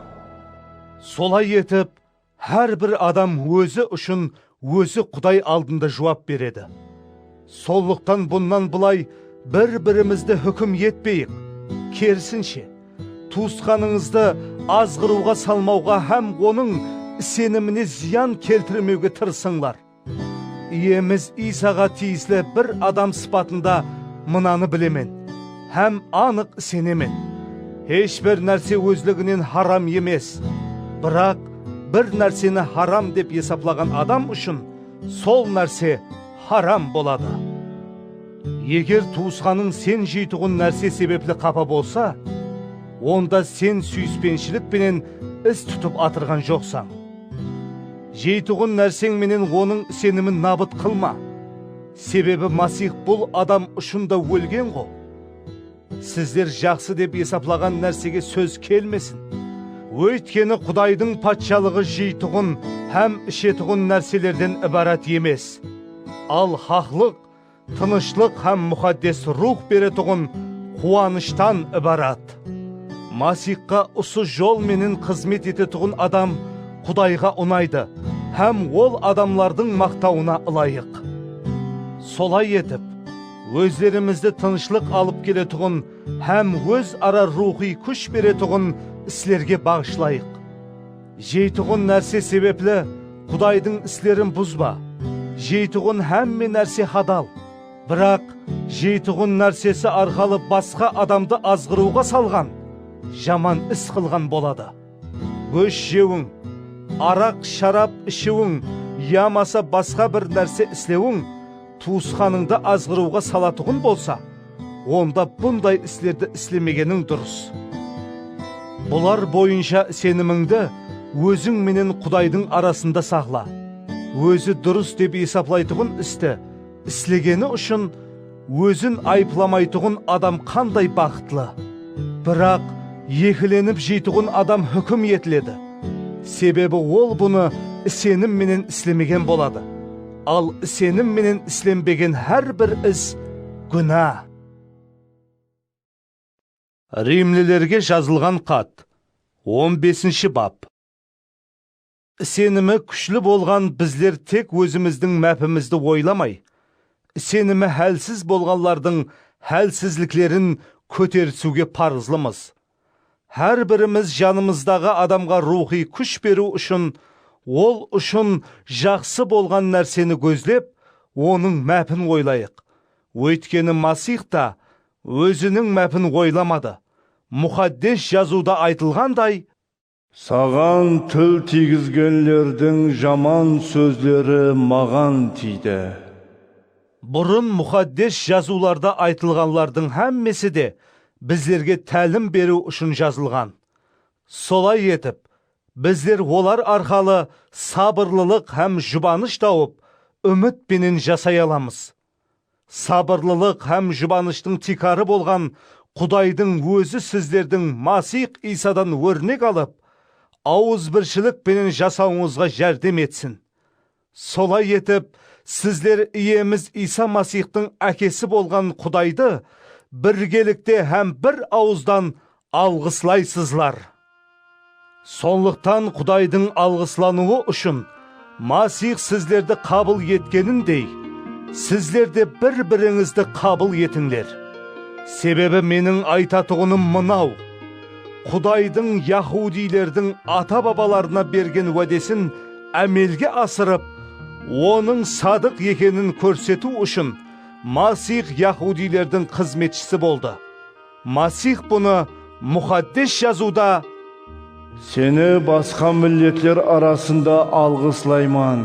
Solay etip, hár bir adam ózi ushın ózi Quday aldında juwap beredi. Sonlıqtan bunnan bılay bir-birimizdi húkim etpeyik. Kerisinshe, tuwısqanıńızdı azǵırıwǵa salmawǵa hám onıń isenimine zıyan keltirmewge tırısıńlar. Iyemiz Iysaǵa tiyisli bir adam sıpatında mınanı bilemen hám anıq isenemen. Hesh bir nárse ózliginen haram emes. Biraq bir nárseni haram dep esaplaǵan adam ushın sol nárse haram boladı. Eger tuwısqanıń sen jeytuǵın nárse sebepli qapa bolsa, onda sen súyispenshilik penen is tutıp atırǵan joqsań. Jeytuǵın nárseń menen onıń isenimin nabıt qılma. Sebebi Masih bul adam ushın da ólgen ǵo. Sizler jaqsı dep esaplaǵan nársege sóz kelmesin. Óytkeni Qudaydıń patshalıǵı jeytuǵın hám ishetuǵın nárselerden ibarat emes. Al haqlıq, tınıshlıq hám Muqaddes Ruwx beretuǵın quwanıshtan ibarat. Masihqa usı jol menen xızmet etetuǵın adam Qudayǵa unaydı hám ol adamlardıń maqtawına ılayıq. Solay etip, ózlerimizdi tınıshlıq alıp keletuǵın hám óz ara ruwxıy kúsh beretuǵın islerge baǵıshlayıq. Jeytuǵın nárse sebepli Qudaydıń islerin buzba. Jeytuǵın hámme nárse hadal. Biraq jeytuǵın nársesi arqalı basqa adamdı azǵırıwǵa salǵan, jaman is qılǵan boladı. Gósh jewiń, araq-sharap ishiwiń yamasa basqa bir nárse islewiń tuwısqanıńdı azǵırıwǵa salatuǵın bolsa, onda bunday islerdi islemegeniń durıs. Bular boyınsha isenimińdi óziń menen Qudaydıń arasında saqla. ózi durıs dep esaplaytuǵın isti islegeni ushın ózin ayıplamaytuǵın adam qanday baxıtlı! Biraq ekelenip jeytuǵın adam húkim etiledi. Sebebi ol bunı isenim menen islemegen boladı. Al isenim menen islenbegen hár bir is gúna. Rimlilerge jazılǵan xat, on besinshi bap. Isenimi kúshli bolǵan bizler tek ózimizdiń mápimizdi oylamay, isenimi hálsiz bolǵanlardıń hálsizliklerin kóterisiwge parızlımız. Hár birimiz janımızdaǵı adamǵa ruwxıy kúsh beriw ushın, ol ushın jaqsı bolǵan nárseni gózlep, onıń mápin oylayıq. Óytkeni Masix ta óziniń mápin oylamadı. Muxaddes Jazıwda aytılǵanday, Saǵan til tiygizgenlerdiń jaman sózleri maǵan tiydi. Burın Muxaddes Jazıwlarda aytılǵanlardıń hámmesi de bizlerge tálim beriw ushın jazılǵan. Solay etip, bizler olar arqalı sabırlılıq hám jubanısh tawıp, úmit penen jasay alamız. Sabırlılıq hám jubanıshtıń tiykarı bolǵan Qudaydıń ózi sizlerdiń Masix Iysadan órnek alıp, awızbirshilik penen jasawıńızǵa járdem etsin. Solay etip, sizler Iyemiz Iysa Masixtıń Ákesi bolǵan Qudaydı birgelikte hám bir awızdan alǵıslaysızlar. Sonlıqtan Qudaydıń alǵıslanıwı ushın Masix sizlerdi qabıl etkenindey, sizler de bir-birińizdi qabıl etińler. Sebebi meniń aytatuǵınım mınaw, Qudaydıń yahudiylerdiń ata-babalarına bergen wádesin ámelge asırıp, Onıń sadıq ekenin kórsetiw ushın Masix yahudiylerdiń xızmetshisi boldı. Masix bunı Muxaddes Jazıwda, Seni basqa milletler arasında alǵıslayman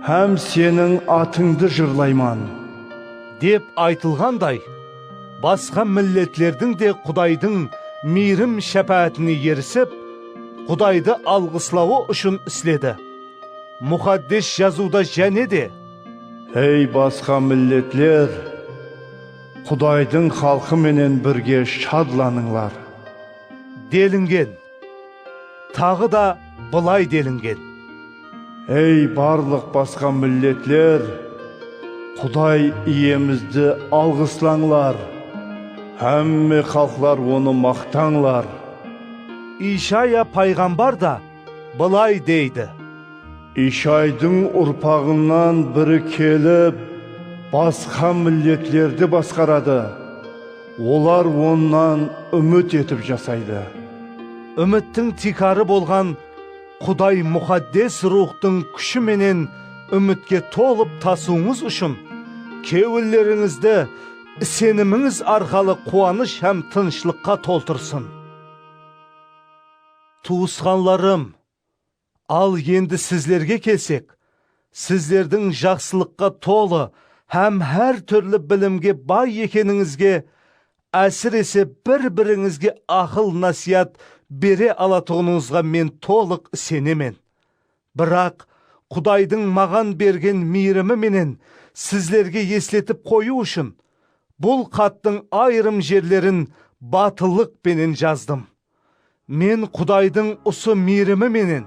hám seniń atıńdı jırlayman, dep aytılǵanday, basqa milletlerdiń de Qudaydıń miyrim-shápáátine erisip, Qudaydı alǵıslawı ushın isledi. Muxaddes Jazıwda jáne de, Ey basqa milletler, Qudaydıń xalqı menen birge shadlanıńlar, delingen. Taǵı da bılay delingen. Ey barlıq basqa milletler, Quday Iyemizdi alǵıslańlar, hámme xalıqlar Onı maqtańlar. Ishaya payǵambar da bılay deydi. Ishaydıń urpaǵınan biri kelip, basqa milletlerdi basqaradı. Olar Onnan úmit etip jasaydı. Úmittiń tiykarı bolǵan Quday Muxaddes Ruwxtıń kúshi menen úmitke tolıp tasıwıńız ushın kewillerińizdi isenimińiz arqalı quwanısh hám tınıshlıqqa toltırsın. Tuwısqanlarım, al endi sizlerge kelsek, sizlerdiń jaqsılıqqa tolı hám hár túrli bilimge bay ekenińizge, ásirese bir-birińizge aqıl-násiyat bere alatuǵınıńızǵa men tolıq isenemen. Biraq Qudaydıń maǵan bergen miyrimi menen sizlerge esletip qoyıw ushın, bul xattıń ayırım jerlerin batıllıq penen jazdım. Men Qudaydıń usı miyrimi menen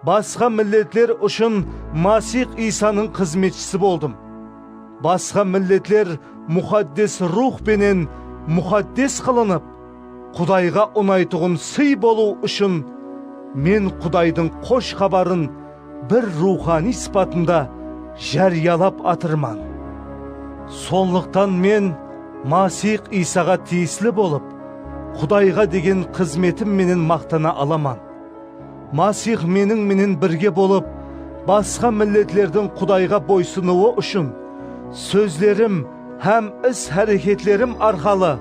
basqa milletler ushın Masix Iysanıń xızmetshisi boldım. Basqa milletler Muxaddes Ruwx penen muxaddes qılınıp, Qudayǵa unaytuǵın sıy bolıw ushın men Qudaydıń Xosh Xabarın bir ruwxaniy sıpatında járiyalap atırman. Sonlıqtan men Masix Iysaǵa tiyisli bolıp, Qudayǵa degen xızmetim menen maqtana alaman. Masix meniń menen birge bolıp, basqa milletlerdiń Qudayǵa boysınıwı ushın sózlerim hám is-háreketlerim arqalı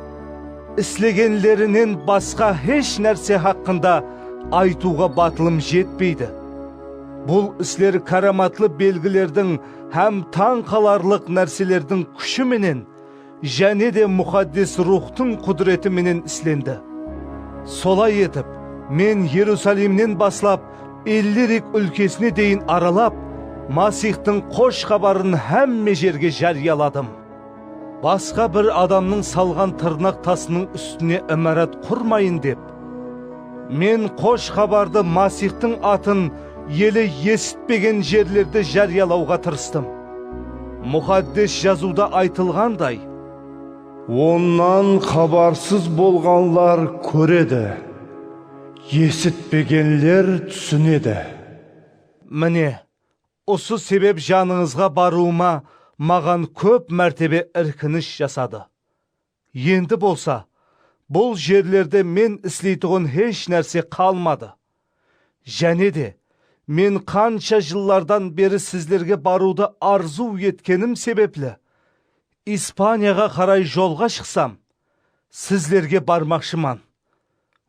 islegenlerinen basqa hesh nárse haqqında aytıwǵa batılım jetpeydi. Bul isler káramatlı belgilerdiń hám tań qalarlıq nárselerdiń kúshi menen jáne de Muxaddes Ruwxtıń qúdireti menen islendi. Solay etip, men Erusalimnen baslap Illirik úlkesine deyin aralap, Masiyxtıń xosh xabarın hámme jerge járiyaladım. Basqa bir adamnıń salǵan tırnaq tasınıń ústine imarat qurmayın dep, men xosh xabardı Masiyxtıń atın ele esitpegen jerlerde járiyalawǵa tırıstım. Muqaddes Jazıwda aytılǵanday, "Onnan xabarsız bolǵanlar kóredi, esitpegenler túsinedi." Mine, usı sebep janıńızǵa barıwıma maǵan kóp mártebe irkinish jasadı. Endi bolsa, bul jerlerde men isleytuǵın hesh nárse qalmadı. Jáne de, men qansha jıllardan beri sizlerge barıwdı arzıw etkenim sebepli, Ispaniyaǵa qaray jolǵa shıqsam, sizlerge barmaqshıman.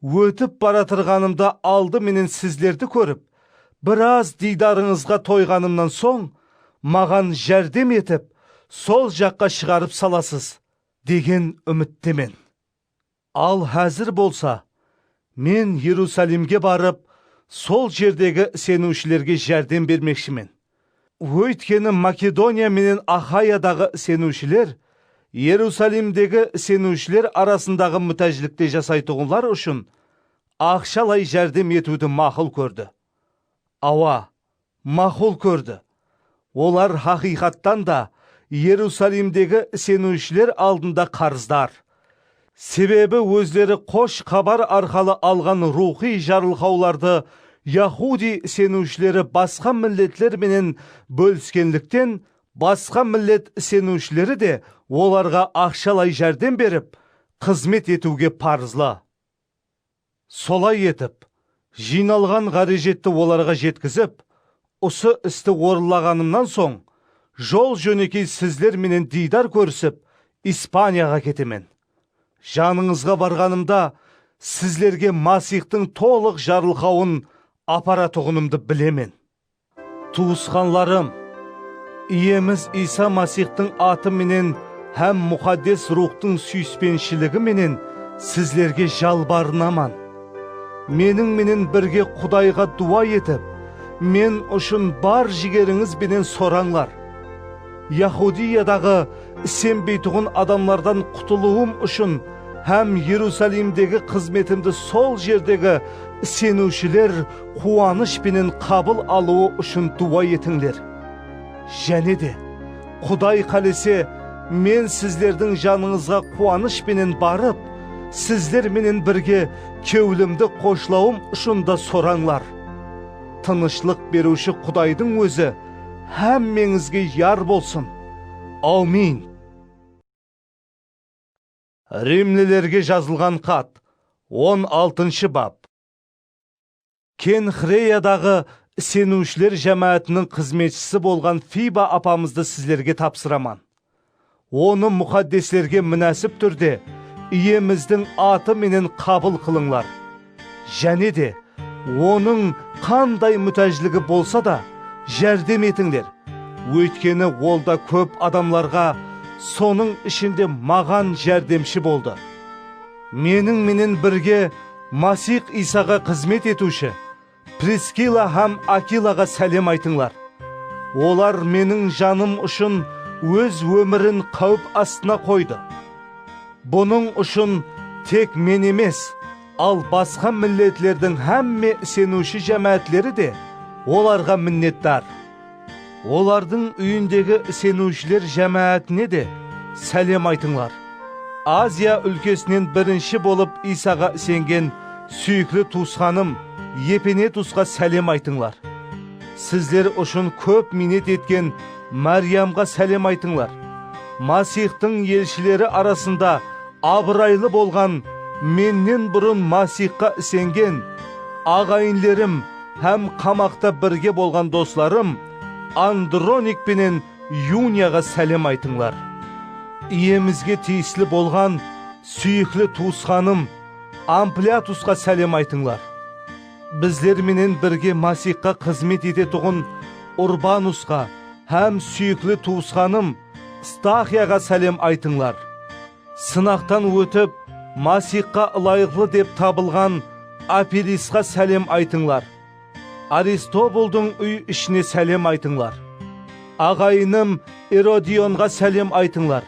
Ótip baratırǵanımda aldı menen sizlerdi kórip, biraz diydarıńızǵa toyǵanımnan soń, maǵan járdem etip, sol jaqqa shıǵarıp salasız, degen úmittemen. Al házir bolsa, men Erusalimge barıp, sol jerdegi iseniwshilerge járdem bermekshimen. Óytkeni Makedoniya menen Axayadaǵı iseniwshiler Erusalimdegi iseniwshiler arasındaǵı mútájlikte jasaytuǵınlar ushın aqshalay járdem etiwdi maqul kórdi. Awa, maqul kórdi. Olar haqıyqattan da Erusalimdegi iseniwshiler aldında qarızdar. Sebebi ózleri xosh xabar arqalı alǵan ruwxıy jarılqawlardı yahudiy iseniwshileri basqa milletler menen bóliskenlikten, basqa millet iseniwshileri de olarǵa aqshalay járdem berip, xızmet etiwge parızlı. Solay etip, jıynalǵan ǵárejetti olarǵa jetkizip, usı isti orınlaǵanımnan soń, jol-jónekey sizler menen diydar kórisip, Ispaniyaǵa ketemen. Janıńızǵa barǵanımda, sizlerge Masiyxtıń tolıq jarılqawın aparatuǵınımdı bilemen. Tuwısqanlarım, Iyemiz Iysa Masiyxtıń atı menen hám Muqaddes Ruwxtıń súyispensheligi menen sizlerge jalbarınaman. Meniń menen birge Qudayǵa duwa etip, men ushın bar jigerińiz benen sorańlar. Yahudiyadaǵı isenbeytuǵın adamlardan qutılıwım ushın hám Erusalimdegi xızmetimdi sol jerdegi iseniwshiler quwanısh penen qabıl alıwı ushın duwa etińler. Jáne de, Quday qálese, men sizlerdiń janıńızǵa quwanısh penen barıp, sizler menen birge kewlimdi xoshlawım ushın da sorańlar. Tınıshlıq beriwshi Qudaydıń ózi hámmeńizge yar bolsın. Awmin. Rimlilerge jazılǵan xat, on altınshı bap. Kenxreyadaǵı iseniwshiler jámáátiniń xızmetshisi bolǵan Fiba apamızdı sizlerge tapsıraman. Onı muqaddeslerge múnásip túrde Iyemizdiń atı menen qabıl qılıńlar. Jáne de, onıń qanday mútájligi bolsa da, járdem etińler. Óytkeni ol da kóp adamlarǵa, sonıń ishinde maǵan járdemshi boldı. Meniń menen birge Masiyx Iysaǵa xızmet etiwshi Priskilla hám Akilaǵa sálem aytıńlar. Olar meniń janım ushın óz ómirin qáwip astına qoydı. Bunıń ushın tek men emes, al basqa milletlerdiń hámme iseniwshi jámáátleri de olarǵa minnetdar. Olardıń úyindegi iseniwshiler jámáátine de sálem aytıńlar. Aziya úlkesinen birinshi bolıp Iysaǵa isengen súyikli tuwısqanım Epenetusqa sálem aytıńlar. Sizler ushın kóp miynet etken Máriyamǵa sálem aytıńlar. Masiyxtıń elshileri arasında abıraylı bolǵan, mennen burın Masiyxqa isengen aǵayinlerim hám qamaqta birge bolǵan doslarım Andronik penen Yuniyaǵa sálem aytıńlar. Iyemizge tiyisli bolǵan súyikli tuwısqanım Ampliatusqa sálem aytıńlar. Bizler menen birge Masiyxqa xızmet etetuǵın Urbanusqa hám súyikli tuwısqanım Staxiyaǵa sálem aytıńlar. Sınaqtan ótip, Masiyxqa ılayıqlı dep tabılǵan Apelisqa sálem aytıńlar. Aristobuldıń úy ishine sálem aytıńlar. Aǵayinım Erodionǵa sálem aytıńlar.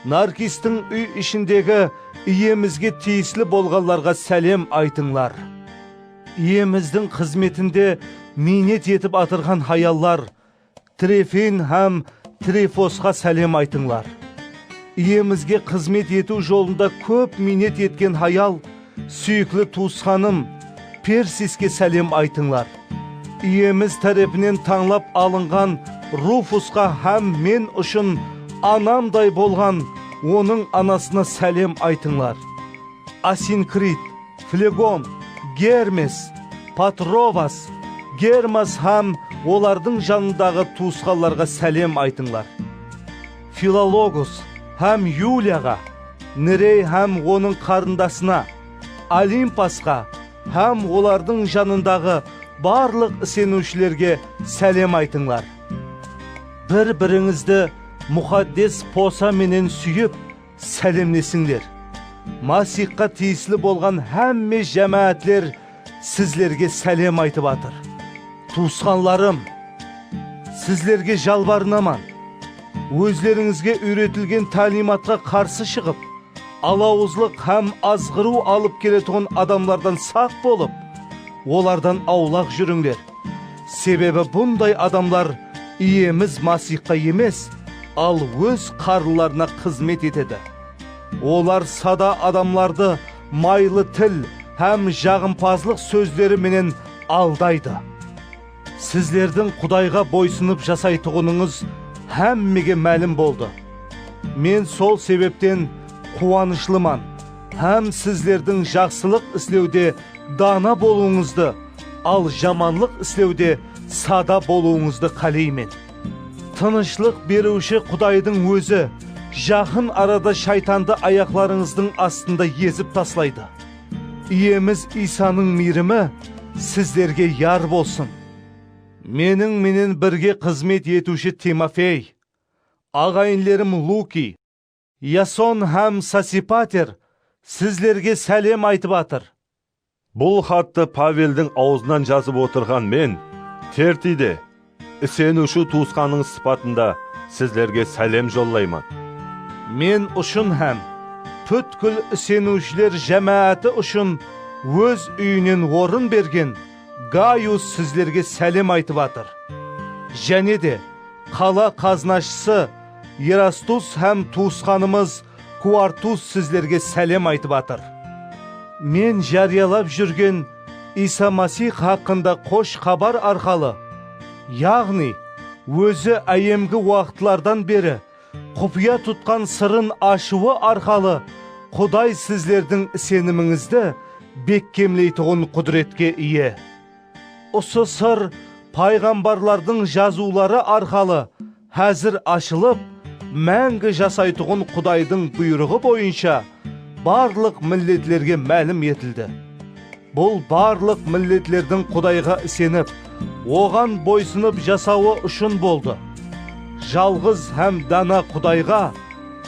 Narkistıń úy ishindegi Iyemizge tiyisli bolǵanlarǵa sálem aytıńlar. Iyemizdiń xızmetinde miynet etip atırǵan hayallar Trefin hám Trifosqa sálem aytıńlar. Iyemizge xızmet etiw jolında kóp miynet etken hayal, súyikli tuwısqanım Persiske sálem aytıńlar. Iyemiz tárepinen tańlap alınǵan Rufusqa hám men ushın anamday bolǵan onıń anasına sálem aytıńlar. Asinkrit, Flegon, Germes, Patrovas, Germas hám olardıń janındaǵı tuwısqanlarǵa sálem aytıńlar. Filologus hám Yuliyaǵa, Nerey hám onıń qarındasına, Olimpasqa hám olardıń janındaǵı barlıq iseniwshilerge sálem aytıńlar. Bir-birińizdi muqaddes posa menen súyip, sálemlesińler. Masiyxqa tiyisli bolǵan hámme jámáátler sizlerge sálem aytıp atır. Tuwısqanlarım, sizlerge jalbarınaman. Ózlerińizge úyretilgen táliymatqa qarsı shıǵıp, alawızlıq hám azǵırıw alıp keletuǵın adamlardan saq bolıp, olardan awlaq júrińler. Sebebi bunday adamlar Iyemiz Masiyxqa emes, al óz qarınlarına xızmet etedi. Olar sada adamlardı maylı til hám jaǵımpazlıq sózleri menen aldaydı. Sizlerdiń Qudayǵa boysınıp jasaytuǵınıńız hámmege málim boldı. Men sol sebepten quwanıshlıman hám sizlerdiń jaqsılıq islewde dana bolıwıńızdı, al jamanlıq islewde sada bolıwıńızdı qáleymen. Tınıshlıq beriwshi Qudaydıń ózi jaqın arada shaytandı ayaqlarıńızdıń astında ezip taslaydı. Iyemiz Iysanıń miyrimi sizlerge yar bolsın. Meniń menen birge xızmet etiwshi Timofey, aǵayinlerim Lukiy, Yason hám Sosipater sizlerge sálem aytıp atır. Bul xattı Paveldiń awzınan jazıp otırǵan men, Tertiy de, iseniwshi tuwısqanıńız sıpatında sizlerge sálem jollayman. Men ushın hám pútkil iseniwshiler jámááti ushın óz úyinen orın bergen Gayus sizlerge sálem aytıp atır. Jáne de, qala qaznashısı Erastus hám tuwısqanımız Kuartus sizlerge sálem aytıp atır. Men járiyalap júrgen Iysa Masih haqqında xosh xabar arqalı, yaǵnıy, ózi áyyemgi waqıtlardan beri qupıya tutqan sırın ashıwı arqalı Quday sizlerdiń isenimińizdi bekkemleytuǵın qúdiretke iye. Usı sır payǵambarlardıń jazıwları arqalı házir ashılıp, máńgi jasaytuǵın Qudaydıń buyrıǵı boyınsha barlıq milletlerge málim etildi. Bul barlıq milletlerdiń Qudayǵa isenip, Oǵan boysınıp jasawı ushın boldı. Jalǵız hám dana Qudayǵa,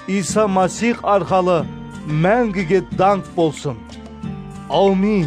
Iysa Masih arqalı máńgige dańq bolsın. Áwmiyn.